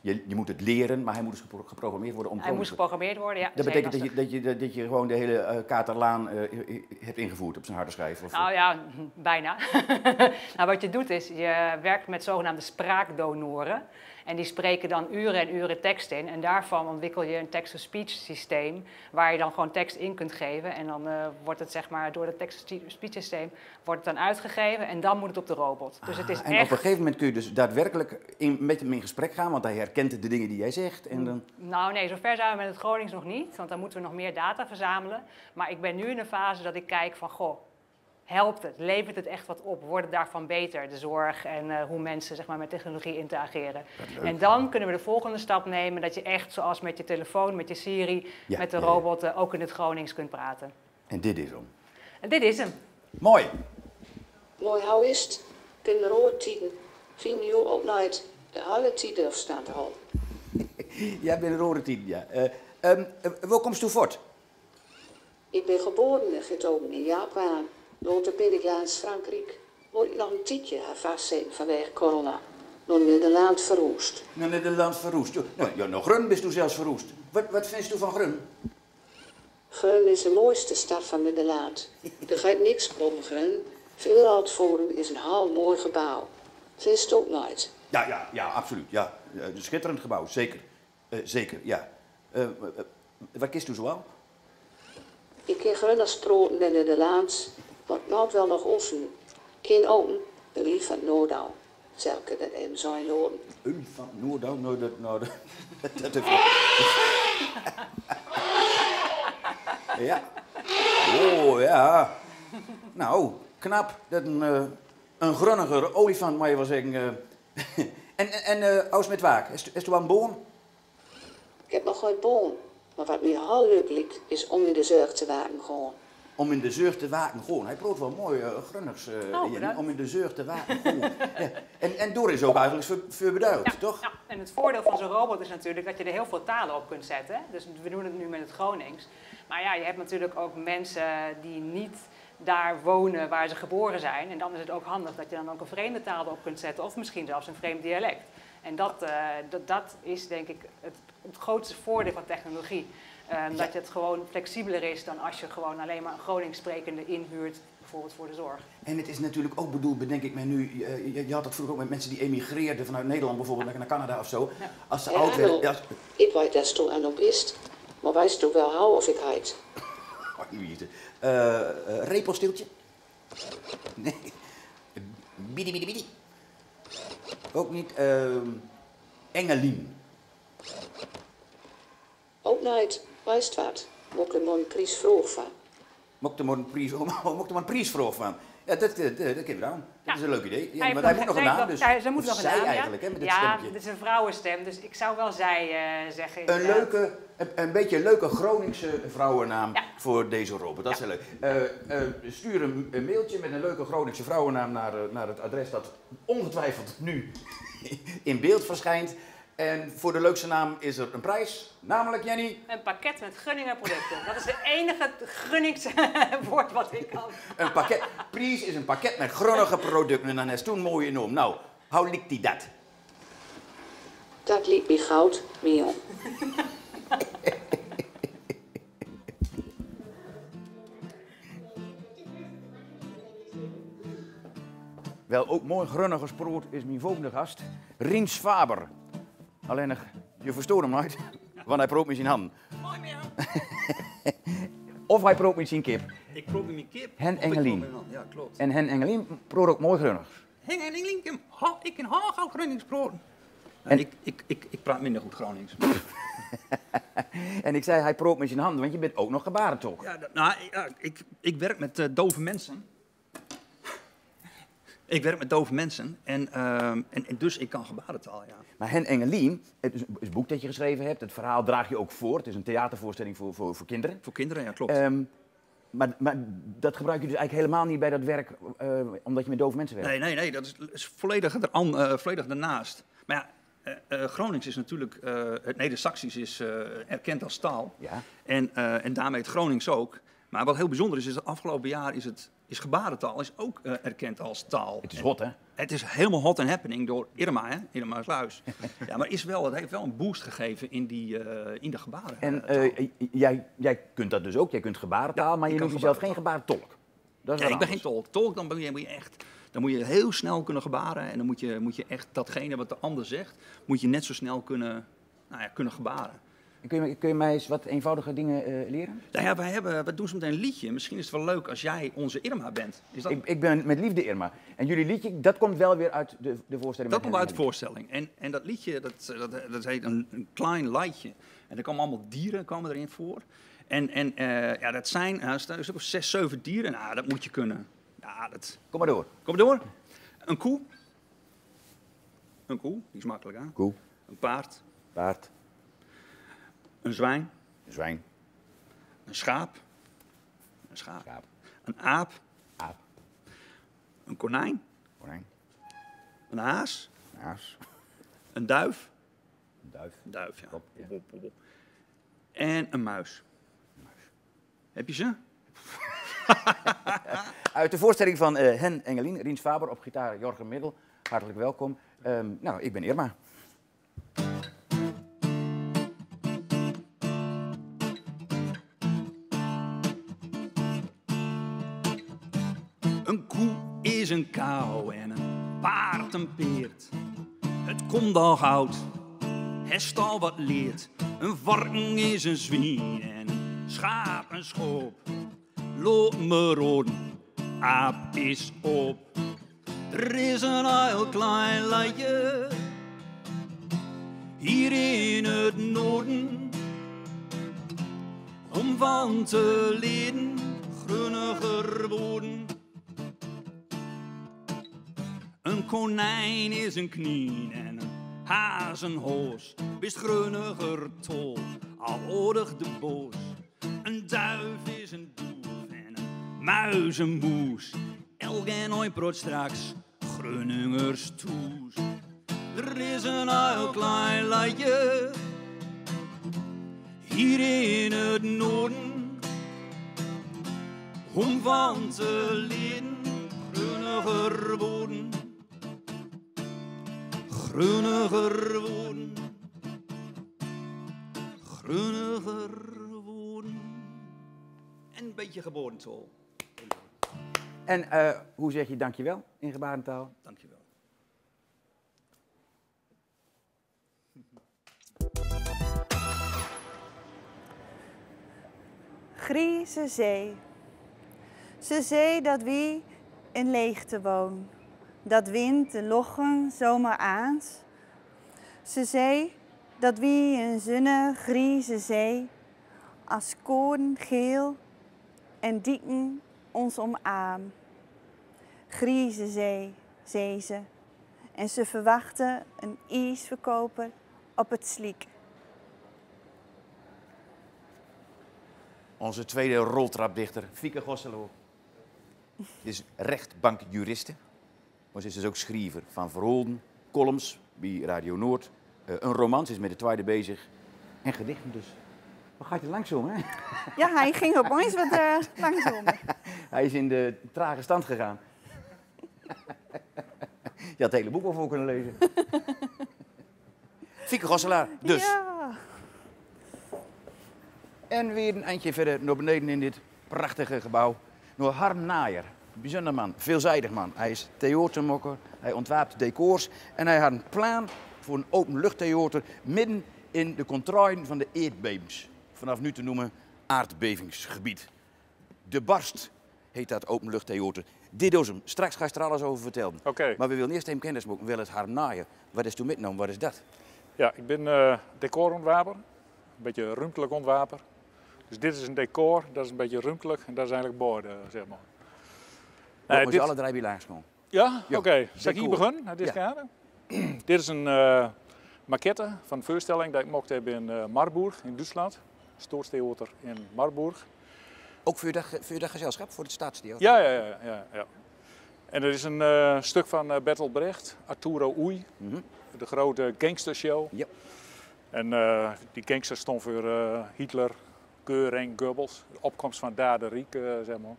Je, je moet het leren, maar hij moet dus gepro- geprogrammeerd worden om Hij moest Groningse geprogrammeerd worden, ja. Dat betekent dat je, dat, je, dat, dat je gewoon de hele eh, Katerlaan eh, hebt ingevoerd op zijn harde schijf. Of Nou ja, bijna. Nou, wat je doet is, je werkt met zogenaamde spraakdonoren. En die spreken dan uren en uren tekst in. En daarvan ontwikkel je een text-to-speech systeem, waar je dan gewoon tekst in kunt geven. En dan eh, wordt het, zeg maar, door het text-to-speech systeem wordt het dan uitgegeven en dan moet het op de robot. Dus het is Ah, en op een echt gegeven moment kun je dus daadwerkelijk in, met hem in gesprek gaan, want hij herkent de dingen die jij zegt. En dan Nou nee, zover zijn we met het Gronings nog niet, want dan moeten we nog meer data verzamelen. Maar ik ben nu in een fase dat ik kijk van, goh, helpt het? Levert het echt wat op? Wordt het daarvan beter, de zorg en eh, hoe mensen, zeg maar, met technologie interageren? En dan kunnen we de volgende stap nemen, dat je echt, zoals met je telefoon, met je Siri, Ja, met de ja, ja. robot, eh, ook in het Gronings kunt praten. En dit is hem. En dit is hem. Mooi. Mooi, how is 't? Bin roer tieden. Fin jo ok noeit de halve tieden afstand hal. Ja, bin roer tieden, ja. Eh, ehm, eh, wo komst du voort? Ik bin geboren en getogen in Japan. Later bin ik langs Frankriek, wo ik nog een tiedje ha vastzeten vanwege corona, nor Nederland verhoest. Nor Nederland verhoest. Jo, nou, ja, nor Grun bist du zelfs verhoest. Wat, wat vinst du van Grun? Grun is de mooiste stad van Nederland. D'r geit niks boven Grun. Veelal 't Forum is een hal mooi gebouw. Vinst du ok noeit? Ja, ja, ja, absoluut. Ja. Eh, een schitterend gebouw, zeker. Eh, zeker, ja. Eh, eh, wat kist du zoal? Ik kin Grunners proten en Nederlands, want noeit wel nog oefen. Kin open, de lief van Noordouw. Zelke den M zijn loren. Ulf van Noordouw, nou, dat, nou, dat, dat, dat Ja. Oh, ja. Nou, knap. Dat een, eh, een grunniger olifant, mag je wel zeggen. Eh. En, en, en eh, Aus met Waak, is, is er wel een boon? Ik heb nog geen boon, maar wat mij heel leuk lijkt, is om in de zorg te werken gewoon. Om in de zorg te werken gewoon. Hij proot wel mooi eh, Grunnigs, eh, Oh, Jenny. Bedankt. Om in de zorg te werken gewoon. Ja. En, en daar is ook eigenlijk voor, voor bedoeld, Ja, toch? ja. En het voordeel van zo'n robot is natuurlijk dat je er heel veel talen op kunt zetten. Dus we doen het nu met het Gronings. Maar ja, je hebt natuurlijk ook mensen die niet daar wonen waar ze geboren zijn. En dan is het ook handig dat je dan ook een vreemde taal erop kunt zetten. Of misschien zelfs een vreemd dialect. En dat, eh, dat, dat is denk ik het, het grootste voordeel van technologie. Ehm, Ja. Dat het gewoon flexibeler is dan als je gewoon alleen maar een Gronings sprekende inhuurt, bijvoorbeeld voor de zorg. En het is natuurlijk ook bedoeld, bedenk ik mij nu, eh, je, je had dat vroeger ook met mensen die emigreerden vanuit Nederland bijvoorbeeld naar, naar Canada of zo. Ja. Als ze Ja, oud werden, hallo. Ja, als Ik weet dat du aan op is, maar wees du wel how of ik heit? Oh, wie is het? Eh, eh, Repelsteeltje? Nee. Bidi, bidi, bidi. Ook niet. Ehm, Engelien. Ook noeit, wees wat. Mok er maar een prijsvraog van. Mok er maar een prijs, mok er maar een prijsvraog van. Ja, dat, dat, dat kunnen we doen. Dat Ja. is een leuk idee. Ja, Hij want hij heeft moet nog een nee, naam, dat- dus hij- ze moet of nog een zij naam, ja. eigenlijk, hè, met het Ja, stemmetje. Het is een vrouwenstem, dus ik zou wel zij eh, zeggen, Een inderdaad. leuke, een, een beetje een leuke Groningse vrouwennaam Ja. voor deze robot. Dat is Ja. heel leuk. Eh, eh, stuur een, een mailtje met een leuke Groningse vrouwennaam naar, eh, naar het adres dat ongetwijfeld nu in beeld verschijnt. En voor de leukste naam is er een prijs, namelijk, Jenny? Een pakket met Grunninger producten. Dat is het enige Grunningse woord wat ik kan. Een pakket. Prijs is een pakket met Grunninger producten en dan is toen mooie naam. Nou, how lijkt die dat? Dat lijkt mij goud, Mion. Wel, ook mooi Grunniger proot is mijn volgende gast, Rinus Faber. Alleen, eh, je verstoort hem nooit, want hij proot met zijn handen. Mooi, Mion. Of hij proot met zijn kip. Ik proot met mijn kip. Hen of ik proot Engelien. met mijn hand. Ja, klopt. En Hen Engelien proot ook mooi Grunnigs. Hen Engelien, ha, ik kan heel goed Gronings proten. En ik, ik, ik, ik praat minder goed Gronings. En ik zei, hij proot met zijn handen, want je bent ook nog gebarentolk. Ja, dat, nou, ja, ik, ik werk met eh, dove mensen. Ik werk met dove mensen en, ehm, en, en dus ik kan gebarentaal, ja. Maar Hen Engelien, het is, is een boek dat je geschreven hebt. Het verhaal draag je ook voor. Het is een theatervoorstelling voor, voor, voor kinderen. Voor kinderen, ja, klopt. Ehm, maar, maar dat gebruik je dus eigenlijk helemaal niet bij dat werk, eh, omdat je met dove mensen werkt? Nee, nee, nee, dat is, is volledig, er an, eh, volledig daarnaast. Maar ja, eh, eh, Gronings is natuurlijk, eh, het Neder-Saxisch is eh, erkend als taal. Ja. En, eh, en daarmee het Gronings ook. Maar wat heel bijzonder is, is dat afgelopen jaar is het, is gebarentaal is ook eh, erkend als taal. Het is hot, hè? Het is helemaal hot and happening door Irma, hè? Irma Sluis. Ja, maar is wel, het heeft wel een boost gegeven in die, eh, in de gebaren. En eh, jij, jij kunt dat dus ook, jij kunt gebarentaal, maar je noemt jezelf geen gebarentolk. Dat is wat anders. Nee, ik ben geen tolk. Tolk, dan ben je, moet je echt, dan moet je heel snel kunnen gebaren. En dan moet je, moet je echt datgene wat de ander zegt, moet je net zo snel kunnen, nou ja, kunnen gebaren. Kun je, kun je mij eens wat eenvoudige dingen eh, leren? Nou ja, wij hebben, we doen zo meteen een liedje. Misschien is het wel leuk als jij onze Irma bent. Is dat... Ik, ik ben met liefde Irma. En jullie liedje, dat komt wel weer uit de, de voorstelling. Dat komt uit de voorstelling. En, en dat liedje, dat, dat, dat heet een, een Klein Leidje. En er komen allemaal dieren komen erin voor. En, en eh, ja, dat zijn, nou, er staan een stuk of zes, zeven dieren. Nou, dat moet je kunnen. Ja, dat... Kom maar door. Kom maar door. Een koe. Een koe, die is makkelijk, hè? Koe. Een paard. Paard. Een zwijn. Een zwijn. Een schaap. Een schaap. Schaap. Een aap. Aap. Een konijn. Konijn. Een haas. Een haas. Een duif. Een duif. Een duif, ja. Klopt, ja. Hop, hop, hop, hop. En een muis. Een muis. Heb je ze? Uit de voorstelling van eh, Hen Engelien, Riens Faber op gitaar, Jorgen Middel. Hartelijk welkom. Ehm, nou, ik ben Irma. Een koe is een kauw en een paard een peerd. Het komt al goud, hest al wat leerd. Een varken is een zwien en een schaap een schoop. Laot me roden, aap is op. Er is een heel klein leidje hier in het noorden, om van te leren grunniger worden. Een konijn is een knien en een haas een hoos. Bist grunniger tol, al oordig de boos. Een duif is een doef en een muis een moes. Elk en oin proot straks Grunningers toes. Er is een heel klein leidje hier in het noorden, om van te leren grunniger worden. Grunniger worden. Grunniger worden. En een beetje geboren, Tol. En eh, hoe zeg je dankjewel in gebarentaal? Dankjewel. Grieze zee. Ze zee dat wie in leegte woon, dat wind de lochen zomer aans. Ze zee dat wie in zunne grieze zee as koorn geel en dieken ons omarm. Grieze zee, zee ze. En ze verwachten een iesverkoper op het Sliek. Onze tweede roltrapdichter, Fieke Gosseloor, is rechtbankjuriste. Maar ze is dus ook schriever van verhalen, columns bij Radio Noord. Eh, een roman, ze is met de tweede bezig. En gedichten dus. Wat gaat je langzaam, hè? Ja, hij ging opeens wat eh, langzamer. Hij is in de trage stand gegaan. Je had het hele boek al voor kunnen lezen. Fieke Gosselaar, dus. Ja. En weer een eindje verder naar beneden in dit prachtige gebouw. Naar Harm Naaier. Bijzonder man, veelzijdig man. Hij is theatermaker, hij ontwerpt decors en hij had een plan voor een openluchttheater midden in de contraien van de aardbevings. Vanaf nu te noemen aardbevingsgebied. De Barst heet dat openluchttheater. Dit is hem. Straks ga ik er alles over vertellen. Oké. Maar we willen eerst even kennis maken. Wel eens Harm Naaier. Wat is toen mitgenomen? Wat is dat? Ja, ik ben eh decorontwerper. Een beetje ruimtelijk ontwerper. Dus dit is een decor, dat is een beetje ruimtelijk en dat is eigenlijk borden, zeg maar. Nee, moet je dit alle drie bij langs komen. Ja? Ja, oké. Zal ik hier beginnen? Het is gaande. Dit is een eh, maquette van een voorstelling die ik mocht hebben in eh, Marburg in Duitsland. Staatstheater in Marburg. Ook voor dat, voor dat gezelschap, voor het Staatstheater? Ja, ja, ja, ja, ja. En dat is een eh, stuk van eh, Bertolt Brecht, Arturo Ui, de grote gangstershow. Ja. En eh, die gangsters stonden voor eh, Hitler, Göring, Goebbels. De opkomst van het Derde Rijk, eh, zeg maar.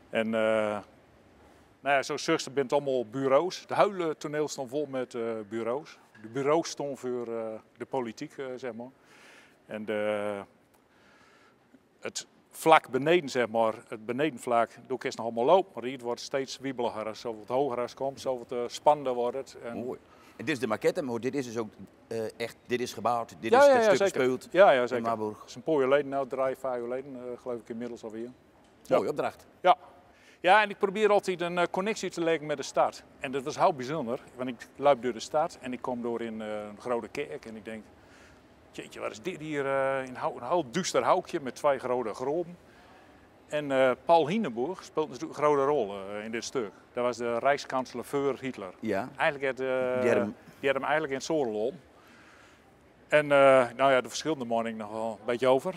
En eh, Nou ja, zoals gezegd, het bint allemaal bureaus. De hele toneel stond vol met eh, bureaus. De bureaus stonden voor eh, de politiek, eh, zeg maar. En de, het vlak beneden, zeg maar, het benedenvlak, daar is nog allemaal loop, maar het wordt steeds wiebeliger. Als het hoger als komt, zo wat eh, spannender wordt het. En Mooi. En dit is de maquette, maar dit is dus ook eh, echt, dit is gebouwd, dit Ja, is ja, het ja, stuk zeker. gespeeld Ja, ja, in zeker. Marburg. Het is een paar jaar geleden, nou, drie, vier jaar geleden, eh, geloof ik inmiddels alweer. Mooie opdracht. Ja. Ja, en ik probeer altijd een eh, connectie te leggen met de stad. En dat was heel bijzonder, want ik loop door de stad en ik kom door in eh, een grote kerk en ik denk, jeetje, wat is dit hier? eh, een, hou- een heel duister hoekje met twee grote gropen. En eh, Paul Hindenburg speelt natuurlijk een grote rol eh, in dit stuk. Dat was de Rijkskanzler voor Hitler. Ja. Eigenlijk had, eh, Die had hem- die had hem eigenlijk in het zadel om. En eh, nou ja, de verschillende meningen nog wel een beetje over.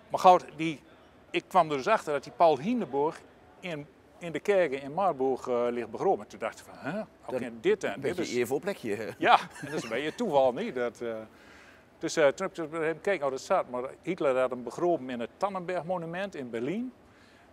Maar goed, die, ik kwam er dus achter dat die Paul Hindenburg in, in de kerken in Marburg eh, ligt begraven. En toen dacht ik van, hè, hoe Dat kan dit dan? Dit beetje is eervol plekje. Ja, en dat is een beetje toeval, niet? Dat, eh, dus eh, toen heb ik dus even gekeken hoe dat zat. Maar Hitler had hem begraven in het Tannenberg-monument in Berlijn.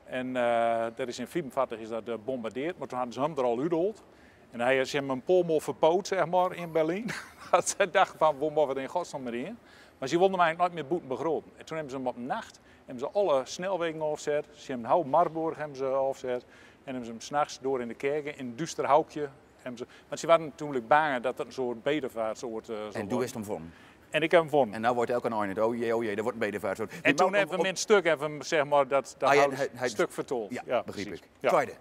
En eh, dat is in vierenveertig is dat eh, gebombardeerd, maar toen hadden ze hem er al uitgehaald. En hij is hem een paar maal verpoot, zeg maar, in Berlijn. Dat ze dachten van, waar moeten we in godsnaam mee heen? Maar ze wilden hem eigenlijk nooit meer boeten begraven. En toen hebben ze hem op een nacht, hebben ze alle snelwegen afgezet. Ze hebben heel Marburg hebben ze afgezet. En hebben ze hem s'nachts door in de kerken, in een duister hoekje, hebben ze, want ze waren natuurlijk bang dat het een soort bedevaartsoord eh, zou En toen worden. Is hem vonden. En ik heb hem vonden. En nou wordt elke nacht, oh jee, oh jee, dat wordt een bedevaartsoord. En toen hebben we hem in het stuk, hebben we hem, zeg maar, dat, dat Ah, ja, hout hij- hij- stuk vertoold. Ja, Ja, begrijp precies. ik. Ja. Tweede.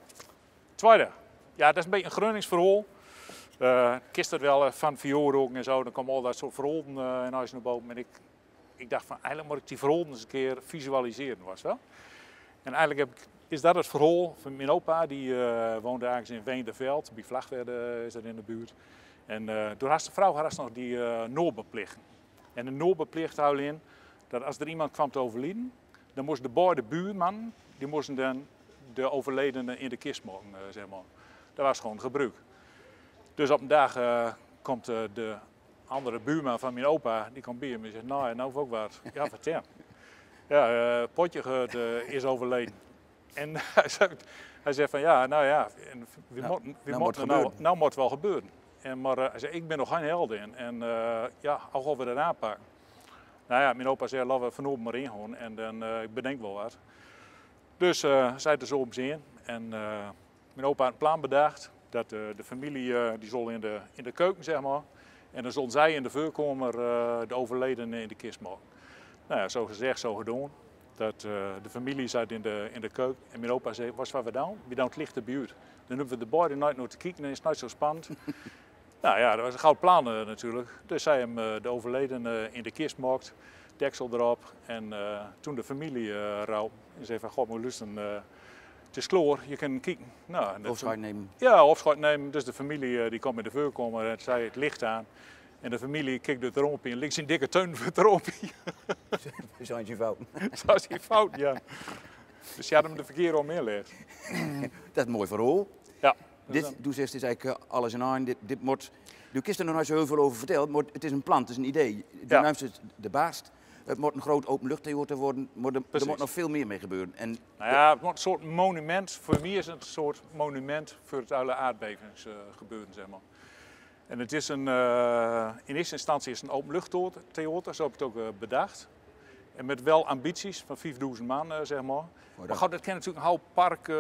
Tweede. Ja, dat is een beetje een Gronings verhaal. Eh kist het wel eh, van verjaardagen en zo, dan komen al dat soort verhalen eh, in huis naar boven. En ik, ik dacht van, eigenlijk moet ik die verhalen eens een keer visualiseren, was wel. En eigenlijk heb ik, is dat het verhaal van mijn opa, die eh, woonde ergens in Weenderveld, bij Vlagtwedde is dat in de buurt. En eh, toen had de vrouw had nog die eh naobaarplicht. En de naobaarplicht houdt in dat als er iemand kwam te overlijden, dan moesten de beide buurman, die moesten dan de overledene in de kist maken, eh, zeg maar. Dat was gewoon gebruik. Dus op een dag eh, komt eh, de andere buurman van mijn opa, die komt bij hem en zegt, nou, en nou ook wat. Ja, vertel. Ja, eh potje eh, is overleden. En hij zegt, hij zegt van, ja, nou ja, en we Nou, moeten, we nou moeten moet het nou, gebeuren. nou moet het wel gebeuren. En, maar eh, hij zei, ik ben nog geen held in. En eh, ja, hoe gaan we dat aanpakken? Nou ja, mijn opa zei, laten we vanavond maar ingaan en dan eh, ik bedenk wel wat. Dus eh zij dus om ze in. En eh, mijn opa had een plan bedacht dat eh, de familie eh, die zal in de, in de keuken, zeg maar. En dan zullen zij in de voorkamer eh, de overledene in de kist maken. Nou ja, zo gezegd, zo gedaan. Dat eh, de familie zat in de, in de keuken. En mijn opa zei, was wat we doen? We doen het licht erbij uit. Dan hoeven we de beide nooit naar te kijken, dan is het nooit zo spannend. Nou ja, dat was een goud plan eh, natuurlijk. Dus zij hem eh, de overledene in de kist maakt, deksel erop. En eh, toen de familie eh rouw en zei van, god, moet luisteren, eh, het is klaar, je kan kijken. Nou, en dat Afscheid nemen. Ja, afscheid nemen. Dus de familie eh, die kwam in de voorkamer en zei het licht aan. En de familie keek door het raampje en links een dikke teun voor het raampje. Zo is hij fout. Zo is hij fout, ja. Dus ze hadden hem de verkeerde om inlegd. Dat is een mooi verhaal. Ja. Dit, du zegt, is eigenlijk eh, alles in een. Dit, dit moet, du kist er nog nooit zo heel veel over verteld, maar het is een plan, het is een idee. Du Ja. neemt het de baas. Het moet een groot openluchttheater worden, maar er, er Precies. moet nog veel meer mee gebeuren. En Nou ja, het wordt een soort monument. Voor mij is het een soort monument voor het hele aardbevingsgebeuren, zeg maar. En het is een, eh, in eerste instantie is het een openluchttheater, zo heb ik het ook eh, bedacht. En met wel ambities van vijfduizend man, eh, zeg maar. Maar dat- goed, het kan natuurlijk een heel park eh,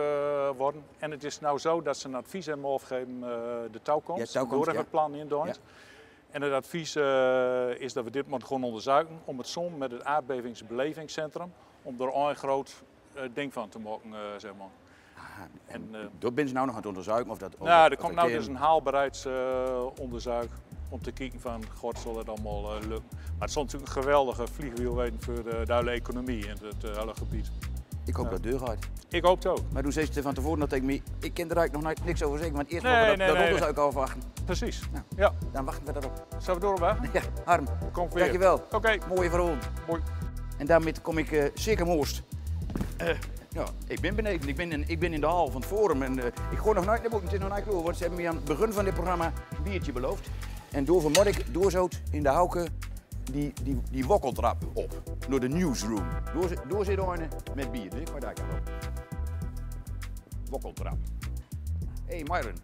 worden. En het is nou zo dat ze een advies hebben afgegeven, eh, de toekomst. Ja, toekomst, Door even ja. het plan in Duits. Ja. En het advies eh, is dat we dit moeten gaan onderzoeken om het samen met het aardbevingsbelevingscentrum, om er een groot eh, ding van te maken, eh, zeg maar. Aha, en, En, eh, dat ben ze nou nog aan het onderzoeken of dat... of nou, dat er komt nou kan. Dus een haalbaarheidsonderzoek om te kijken van, god, zal het allemaal eh, lukken. Maar het zal natuurlijk een geweldige vliegwiel weten voor de, de hele economie in het eh, hele gebied. Ik hoop Ja. dat het doorgaat. Ik hoop het ook. Maar du zei van tevoren nog tegen mij, ik kan er eigenlijk nog nooit niks over zeggen, want eerst Nee, moeten we nee, dat, dat nee, onderzoek nee. afwachten. Precies. Nou, Ja. dan wachten we dat op. Zullen we door, hè? Ja, Harm, Komt weer. dankjewel. Oké. Mooie verhaal. Mooi. En daarmee kom ik eh, zeker Moost. Eh, ja, ik ben beneden. Ik ben, in, ik ben in de hal van het Forum. En eh, ik ga nog nooit naar boven. Het is nog nooit klaar, want ze hebben mij aan het begin van dit programma een biertje beloofd. En daarvoor moet ik doorzoot in de hoeken die, die, die wokkeltrap op. Naar de newsroom. Door, door zit er een met bier. Dus ik ga daar op. Wokkeltrap. Hey Myron,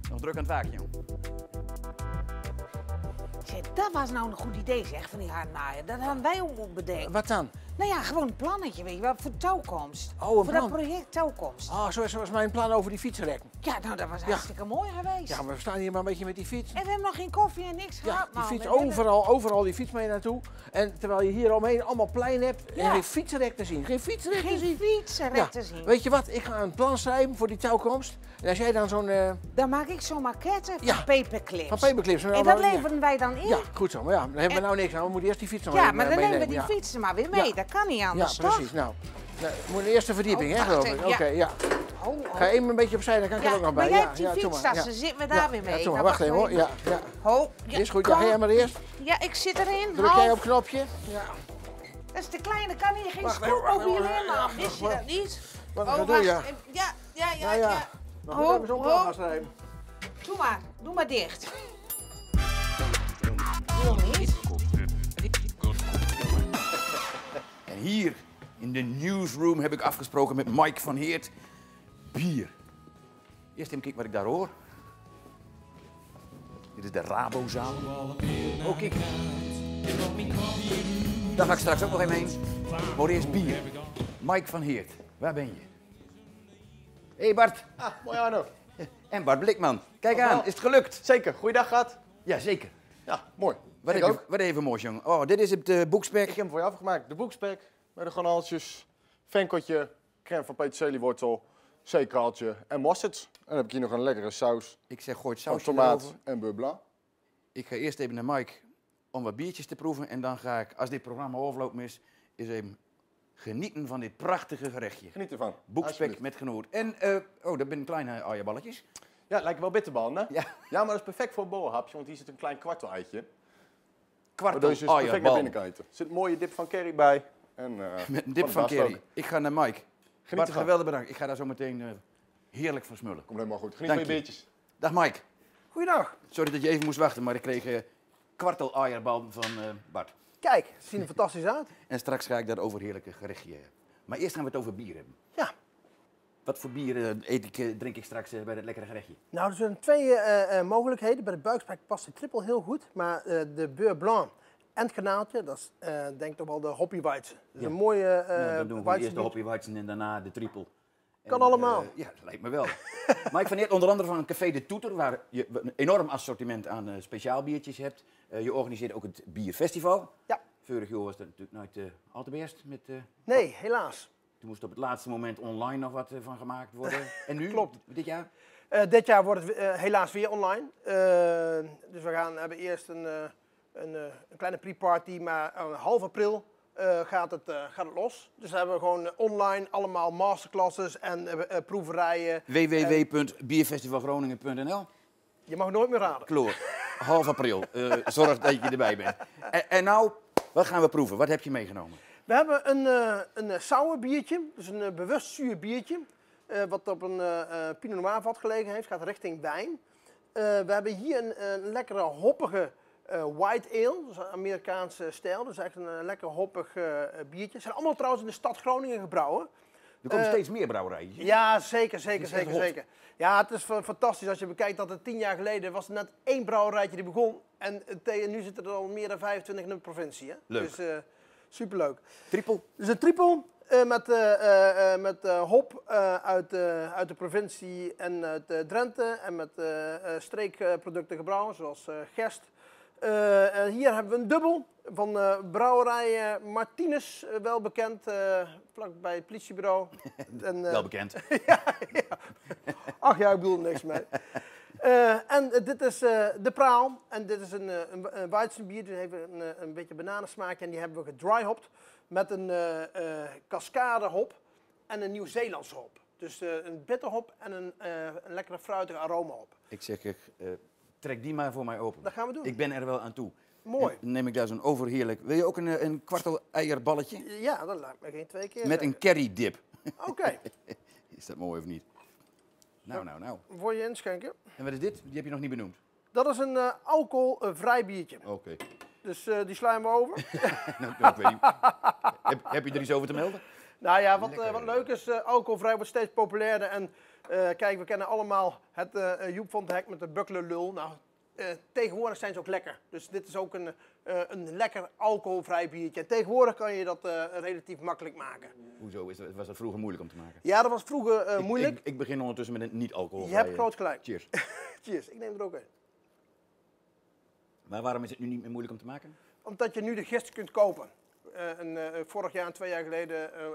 nog druk aan het werk, jong? Zeg, dat was nou een goed idee, zeg, van die Harnaaier. Dat hadden wij ook moeten bedenken. Wat dan? Nou ja, gewoon een plannetje, weet je wel, voor de toekomst. Oh, een plan. Voor dat project toekomst. Ah, zoals, zoals mijn plan over die fietsenrekken. Ja, nou, dat was hartstikke mooi geweest. Ja, maar we staan hier maar een beetje met die fiets. En we hebben nog geen koffie en niks gehad, man. Ja, die fiets overal, overal die fiets mee naartoe. En terwijl je hier omheen allemaal plein hebt en geen fietsenrek te zien. Geen fietsenrek te zien. Geen fietsenrek te zien. Ja, weet je wat? Ik ga een plan schrijven voor die toekomst. En als jij dan zo'n, eh... Dan maak ik zo'n maquette van paperclips. Van paperclips. En dat leveren wij dan in. Ja, goed zo. Maar ja, dan hebben we nou niks aan. We moeten eerst die fiets nog even meenemen. Ja, maar dan nemen we die fietsen maar weer mee. Dat kan niet anders, toch? Ja, precies. Nou, nou, we moeten de eerste verdieping, hè, geloof ik. Oh, wacht even, ja. Oké, ja. Ho, ho. Ga even een beetje opzij, dan kan ik er ook nog bij. Ja, maar jij hebt die fietstas, dan zitten we daar weer mee. Ja, doe maar. Wacht even, hoor. Ja, ja. Ho, ja, is goed. Ja, ga jij maar eerst. Ja, ik zit erin. Druk jij op knopje. Ja. Dat is te klein, dan kan hier geen scootmobiel in, man. Wist je dat niet? Wacht even, wacht even. Wat gaan we doen, ja. Oh, wacht even. Ja, ja, ja, ja. Maar goed, ho, hebben ze ook ho. Doe maar, doe maar dicht. Wil niet. En hier in de newsroom heb ik afgesproken met Mike van Heert. Bier. Eerst even kijken wat ik daar hoor. Dit is de Rabozaal. Oh, kijk. Daar ga ik straks ook nog even heen. Maar eerst bier. Mike van Heert, waar ben je? Hey Bart. Ah, mooi, Arno. En Bart Blikman. Kijk aan, is het gelukt? Zeker. Goeiedag gehad. Ja, zeker. Ja, mooi. Wat even, wat even mooi, jongen. Oh, dit is het, eh, boekspek. Ik heb hem voor je afgemaakt. De boekspek met de garnaaltjes, venkeltje, crème van peterseliewortel, zeekraaltje en mosterd. En dan heb ik hier nog een lekkere saus. Ik zeg, gooi het sausje erover. Van tomaat en beurre blanc. Ik ga eerst even naar Mike om wat biertjes te proeven. En dan ga ik, als dit programma afgelopen is, eens even genieten van dit prachtige gerechtje. Geniet ervan. Boekspek met genoot. En, eh, oh, dat zijn kleine eierballetjes. Ja, lijken wel bitterballen, hè? Ja. Ja, maar dat is perfect voor een boterhapje, want hier zit een klein kwartel-eitje. Waardoor je ze dus perfect naar binnen kan eten. Er zit een mooie dip van Kerry bij. En, eh, met een dip van Kerry. Ik ga naar Mike. Geniet ervan. Bart, geweldig bedankt. Ik ga daar zo meteen, eh, heerlijk van smullen. Komt helemaal goed. Geniet van je biertjes. Dank je. Dag Mike. Goeiedag. Sorry dat je even moest wachten, maar ik kreeg, eh, kwartel-eierbal van, eh, Bart. Kijk, ze zien er fantastisch uit. En straks ga ik dat overheerlijke gerechtje hebben. Maar eerst gaan we het over bier hebben. Ja. Wat voor bier, eh, eet ik, eh, drink ik straks, eh, bij dat lekkere gerechtje? Nou, er zijn twee, eh, eh, mogelijkheden. Bij de buikspek past de triple heel goed. Maar, eh, de beurre blanc en het garnaaltje, dat is, eh, denk ik toch wel de hoppy weizen. Dat is een mooie, eh, weizenbiertje. Ja. Nou, dan doen we eerst de hoppy weizen en daarna de triple. Kan allemaal. En, eh, ja, lijkt me wel. Maar ik van net onder andere van Café de Toeter, waar je een enorm assortiment aan, eh, speciaalbiertjes hebt. Eh, je organiseert ook het bierfestival. Ja. Vorig jaar was dat natuurlijk nooit, eh, al te best met, eh... Nee, helaas. Toen moest op het laatste moment online nog wat, eh, van gemaakt worden. En nu? Klopt. Dit jaar? Eh, dit jaar wordt het, eh, helaas weer online. Eh, dus we gaan, hebben eerst een, eh, een, eh, een kleine pre-party, maar, eh, half april, eh, gaat het, eh, gaat het los. Dus dan hebben we gewoon, eh, online allemaal masterclasses en, eh, eh, proeverijen. W W W punt bierfestivalgroningen punt N L. Je mag nooit meer raden. Kloor. Half april. Eh, zorg dat je erbij bent. En, en nou, wat gaan we proeven? Wat heb je meegenomen? We hebben een, eh, een, eh, sour biertje. Dus een, eh, bewust zuur biertje. Eh, wat op een, eh, eh, Pinot Noir vat gelegen heeft. Gaat richting wijn. Eh, we hebben hier een, een lekkere hoppige, eh, white ale. Dat is een Amerikaanse stijl. Dat is echt een, eh, lekker hoppig, eh, eh, biertje. Ze zijn allemaal trouwens in de stad Groningen gebrouwen. Er komen steeds meer brouwerijen. Ja, zeker, zeker, zeker, zeker. Ja, het is fa-, fantastisch als je bekijkt dat er tien jaar geleden was er net één brouwerijtje die begon. En, eh, te-, nu zitten er al meer dan vijfentwintig in de provincie, hè? Leuk. Dus, eh, superleuk. Triple? Het is een triple, eh, met, eh, eh, eh, met, eh, hop, eh, uit, eh, uit de provincie en uit, eh, Drenthe. En met, eh, eh, streekproducten gebrouwen, zoals, eh, gerst. Eh, en hier hebben we een dubbel van, eh, brouwerij, eh, Martinus, eh, wel bekend, eh, vlakbij het politiebureau. En, eh, wel bekend. Ja, ja. Ach ja, ik bedoel er niks mee. Eh, en, eh, dit is, eh, de Praal. En dit is een, eh, een, een Weizenbier. Die heeft een, eh, een beetje bananensmaakje. En die hebben we gedryhopped met een, eh, eh, Cascade hop en een Nieuw-Zeelandse hop. Dus, eh, een bitterhop en een, eh, een lekkere fruitige aromahop. Ik zeg, eh, trek die maar voor mij open. Dat gaan we doen. Ik ben er wel aan toe. Mooi. En dan neem ik daar zo'n overheerlijk... Wil je ook een, eh, een kwartel-eierballetje? Ja, dat laat me geen twee keer zeggen. Met een Kerry-dip. Oké. Is dat mooi of niet? Nou, nou, nou. Voor je inschenken. En wat is dit? Die heb je nog niet benoemd. Dat is een, eh, alcoholvrij biertje. Oké. Dus, eh, die slaan we over. Nou, nou, ik weet niet. Heb, heb je er iets over te melden? Nou ja, wat, eh, wat leuk is, eh, alcoholvrij wordt steeds populairder. En Eh, kijk, we kennen allemaal het, eh, eh, Joep van 't Hek met de Buckler Lul. Nou, eh, tegenwoordig zijn ze ook lekker. Dus dit is ook een, eh, een lekker alcoholvrij biertje. En tegenwoordig kan je dat, eh, relatief makkelijk maken. Hoezo? Is dat, was dat vroeger moeilijk om te maken? Ja, dat was vroeger, eh, moeilijk. Ik, ik begin ondertussen met een niet-alcoholvrije. Je hebt groot gelijk. Cheers. Cheers, ik neem er ook een. Maar waarom is het nu niet meer moeilijk om te maken? Omdat je nu de gist kunt kopen. Eh, een, eh, vorig jaar en twee jaar geleden, eh, eh,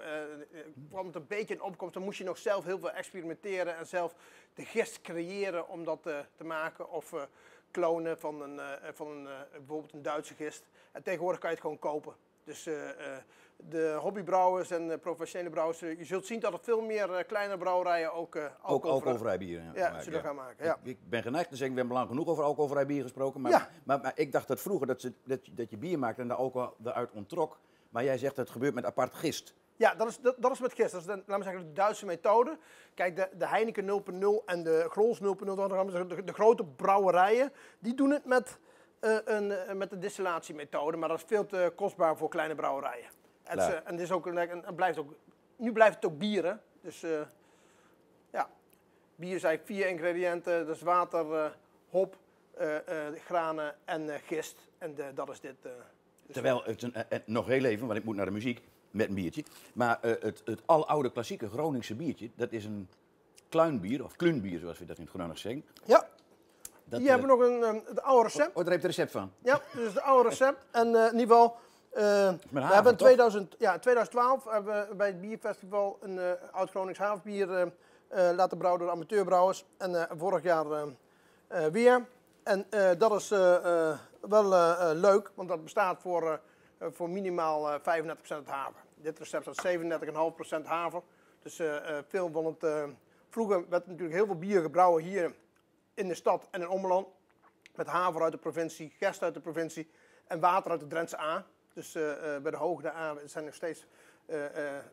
kwam het een beetje in opkomst. Dan moest je nog zelf heel veel experimenteren en zelf de gist creëren om dat, eh, te maken. Of, eh, klonen van een, eh, van een, eh, bijvoorbeeld een Duitse gist. En tegenwoordig kan je het gewoon kopen. Dus, eh, eh, de hobbybrouwers en de professionele brouwers, eh, je zult zien dat er veel meer, eh, kleine brouwerijen ook, eh, alcoholvrij, alcoholvrij bier, ja, maken, zullen gaan maken. Ja. Ik, ik ben geneigd te zeggen, we hebben lang genoeg over alcoholvrij bier gesproken. Maar, maar, maar ik dacht dat vroeger dat, ze, dat, dat je bier maakte en de alcohol eruit onttrok. Maar jij zegt dat het gebeurt met apart gist. Ja, dat is, dat, dat is met gist. Dat is de, laten we zeggen, de Duitse methode. Kijk, de, de Heineken nul punt nul en de Grolsch nul punt nul, dat zijn de, de grote brouwerijen, die doen het met, eh, een, eh, met de distillatiemethode. Maar dat is veel te kostbaar voor kleine brouwerijen. En, ze, en het is ook, een, een, het blijft ook, nu blijft het ook bier, hè. Dus, eh, ja, bier zijn vier ingrediënten. Dat is water, eh, hop, eh, eh, granen en, eh, gist. En, eh, dat is dit, eh, dus. Terwijl, het is een, eh, eh, nog heel even, want ik moet naar de muziek met een biertje. Maar, eh, het, het aloude klassieke Groningse biertje, dat is een kluinbier, of kluunbier zoals we dat in het Gronings zeggen. Ja. Dat, die, eh, hebben nog een, ehm, het oude recept. Oh, daar heb je het recept van. Ja, dus het oude recept. En, eh, in ieder geval, eh, we hebben tweeduizend, ja, in tweeduizend twaalf hebben we bij het bierfestival een, eh, oud Gronings haverbier, eh, eh, laten brouwen door de amateurbrouwers. En, eh, vorig jaar, eh, eh, weer. En, eh, dat is, eh, eh, wel, eh, eh, leuk, want dat bestaat voor, eh, eh, voor minimaal, eh, vijfendertig procent haver. Dit recept had zevenendertig komma vijf procent haver. Dus, eh, eh, veel van het, eh, vroeger werd natuurlijk heel veel bier gebrouwen hier in de stad en in Ommeland. Met haver uit de provincie, gerst uit de provincie en water uit de Drentse Aa. Dus, eh, eh, bij de Hoogte Aa zijn nog steeds, eh, eh,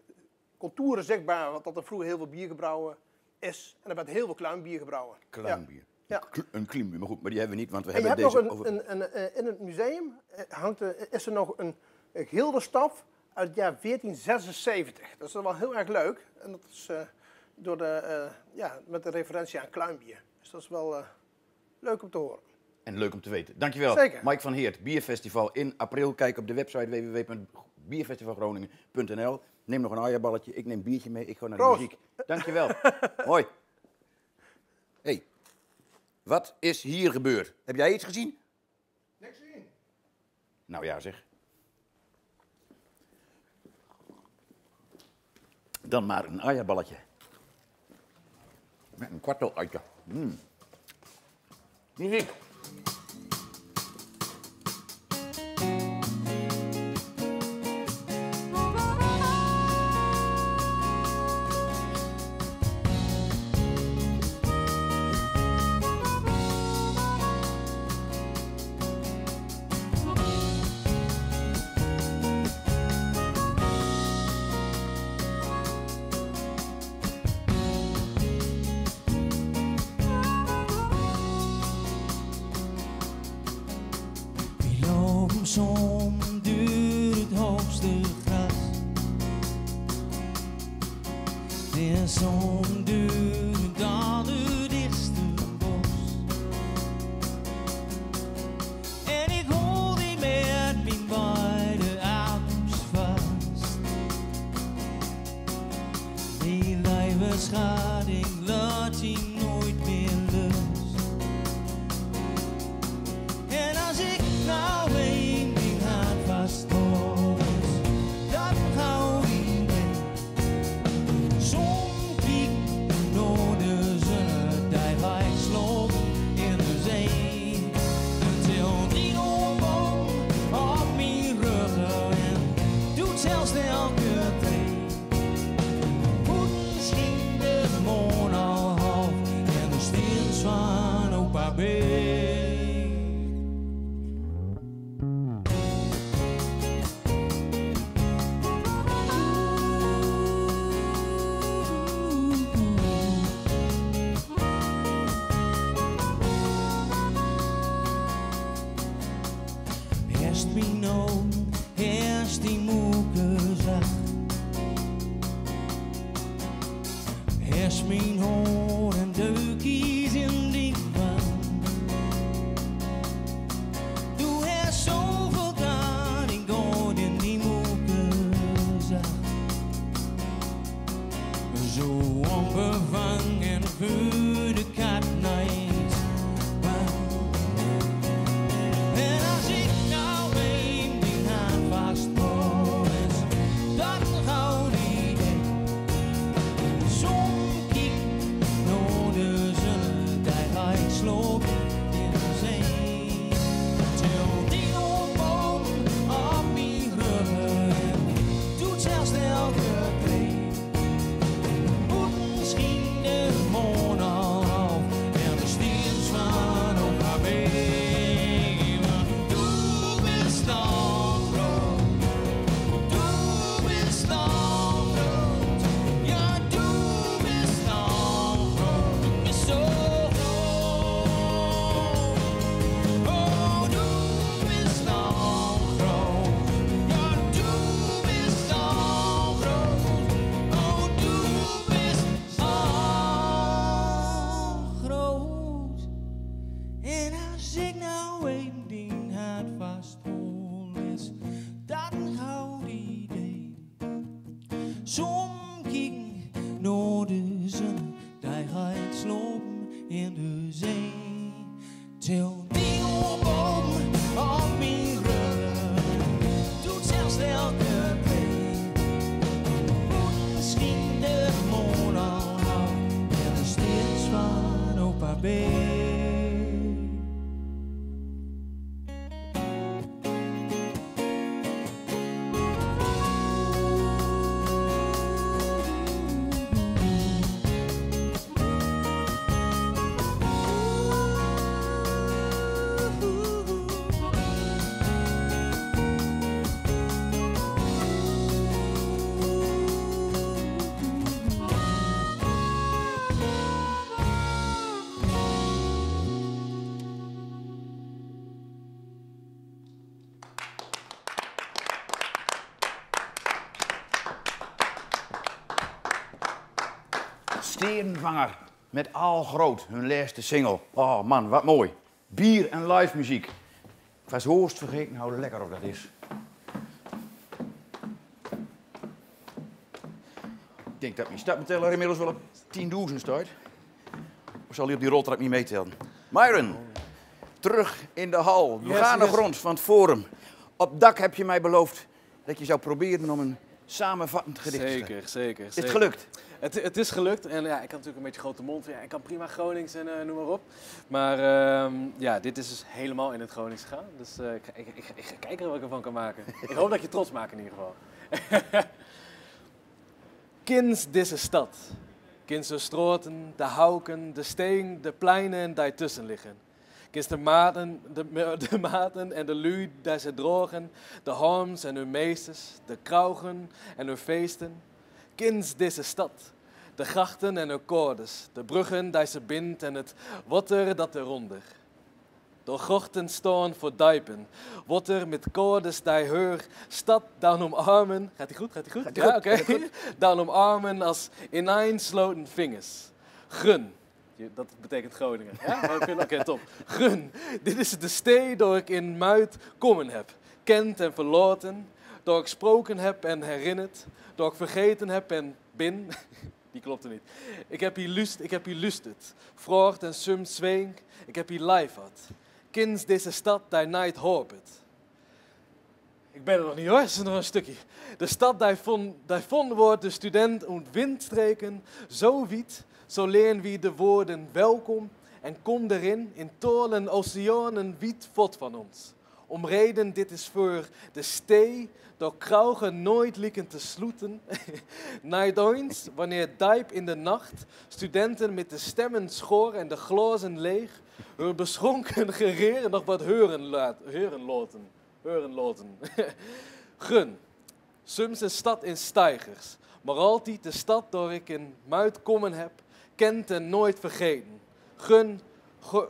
contouren zichtbaar, want dat er vroeger heel veel bier gebrouwen is. En er werd heel veel kluinbier gebrouwen. Kluinbier. Ja. Een kl-, een kluinbier, maar goed, maar die hebben we niet, want we hebben deze over. En je hebt nog een, een, een, eh, in het museum, eh, hangt er, is er nog een, een gildestaf uit het jaar veertien zesenzeventig. Dat is wel heel erg leuk. En dat is, eh, door de, eh, ja, met de referentie aan kluinbier. Dus dat is wel, eh, leuk om te horen. En leuk om te weten. Dankjewel. Zeker. Mike van Heert, Bierfestival in april. Kijk op de website w w w punt bierfestivalgroningen punt n l. Neem nog een ajerballetje. Ik neem biertje mee. Ik ga naar de muziek. Proost. Dankjewel. Hoi. Hey, wat is hier gebeurd? Heb jij iets gezien? Niks gezien. Nou ja, zeg. Dan maar een ajerballetje. Met een kwartel eitje. Mm. Muziek. Wie lopen som door het hoogste gras. En som door het allerdichtste bos. En ik hol die met mijn beide arms vast. Die levensgading laat je nooit meer los. En als ik nou een ding had vastgehouden, dan hou ik mee. Zon kiek door de zonne, die wijst slot in de zee. En telt drie op op mijn rug en doet zelfs elke twee. Voeten schiet de maan al half en de stins van opa B. Herst mien oom, herst die moeke zacht. Herst mien oom. Dien hart vastholen is dat een good idee. Som ging naar de zon, die gaat slapen in de zee. Til die op, op, op mijn rug. Doet zelfs elke week. Misschien de mond al houdt en de steeds van opa B. Sterenvanger met Aal Groot, hun laatste single. Oh man, wat mooi. Bier en live muziek. Ik was haast vergeten hoe lekker of dat is. Ik denk dat mijn stappenteller inmiddels wel op tienduizend staat. Of zal hij op die roltrap niet meetellen? Myron, terug in de hal. Yes, begane yes. Grond van het Forum. Op dak heb je mij beloofd dat je zou proberen om een samenvattend gedicht te schrijven. Zeker, zeker. Is het gelukt? Het, het is gelukt. En ja, ik kan natuurlijk een beetje grote mond. Ja, ik kan prima Gronings en eh, noem maar op. Maar ehm, ja, dit is dus helemaal in het Gronings gegaan. Dus eh, ik, ga- ik, ik, ik ga kijken wat ik ervan kan maken. Ik hoop dat ik je trots maak in ieder geval. Kins disse stad. Kins de straten, de hauken, de steen, de pleinen die tussen liggen. Kins de maten, de, de maten en de luid die ze dragen, de harms en hun meesters, de kroegen en hun feesten. Kins disse stad, de grachten en hun kades, de bruggen die ze bindt en het water dat eronder. De grachten staan voor duipen, water met kades die heur stad dan omarmen. Gaat hij goed? Gaat hij goed? Gaat hij Ja, goed? oké. Gaat hij goed? Dan omarmen als ineensloten vingers. Gun. Je- Dat betekent Groningen. Ja? Oké, oké, top. Gun. Dit is de stee door ik in Muid komen heb. Kend en verlaten. Door ik gesproken heb en herinnerd. Door ik vergeten heb en bin. Die klopte niet. Ik heb hier lust, ik heb hier lusterd. Vraagt en sum zwink. Ik heb hier lief had. Kins deze stad die night horbet. Ik ben er nog niet hoor, er is nog een stukje. De stad die von, die von wordt de student und windstreken zo wiet, zo leen wie de woorden welkom en kom erin, in tolen oceanen wiet fort van ons. Omreden dit is voor de stee, door kroegen nooit lieken te sloeten. Niet eens wanneer diep in de nacht studenten met de stemmen schor en de glazen leeg, hun beschonken gereren nog wat heuren laat, heuren laten. Heuren laten. Gun. Sums een stad in steigers, maar altijd de stad door ik in Muid komen heb, kend en nooit vergeten. Gun, go-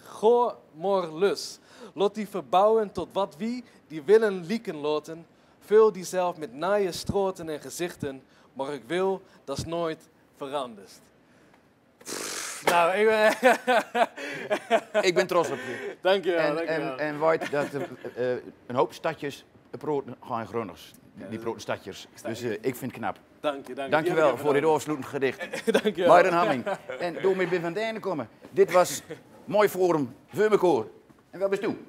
gomorlus, lot die verbouwen tot wat wie die willen lieken laten, vul die zelf met nije straten en gezichten, maar ik wil dat nooit verandert. Nou, ik ben... Ik ben trots op je. Dankjewel, En, dankjewel. en, en weet dat eh, eh, een hoop stadjes eh, proten gewoon Gronings. Die proten stadjes. Dus eh, ik vind het knap. Dank je, dank je. Dankjewel voor dit afsluitend gedicht. Dankjewel. Myron Hamming. En door met Bin van Deine komen. Dit was Mooi Forum, Veur Mekoor. En wat bist u?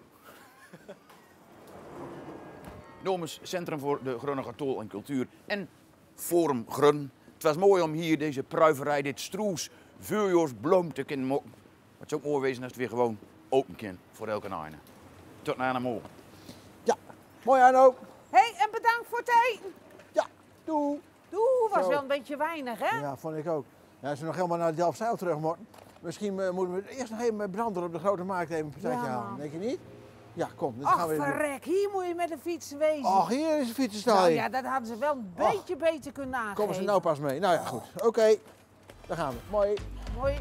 Namens Centrum voor de Groninger Taal en Cultuur en Forum Grun. Het was mooi om hier deze pruiverij, dit stroes veurjaarsbloom te kunnen maken. Het zou ook mooi wezen als het weer gewoon open kan voor elke eine. Tot na morgen. Ja, mooi Arno. Hey, en bedankt voor het eten. Ja, doe. Doe, was Zo. wel een beetje weinig, hè? Ja, vond ik ook. Ja, als we nog helemaal naar Delfzijl terug moeten. Misschien eh, moeten we eerst nog even met Brander op de Grote Markt even een patatje Ja, halen. man. Denk je niet? Ja, kom. Dan Ach, gaan we even verrek, hier moet je met de fiets wezen. Och, hier is de fietsenstal. Nou ja, dat hadden ze wel een Och. beetje beter kunnen aangeven. Komen ze nou pas mee? Nou ja, goed. Oké, daar gaan we. Mooi. Mooi.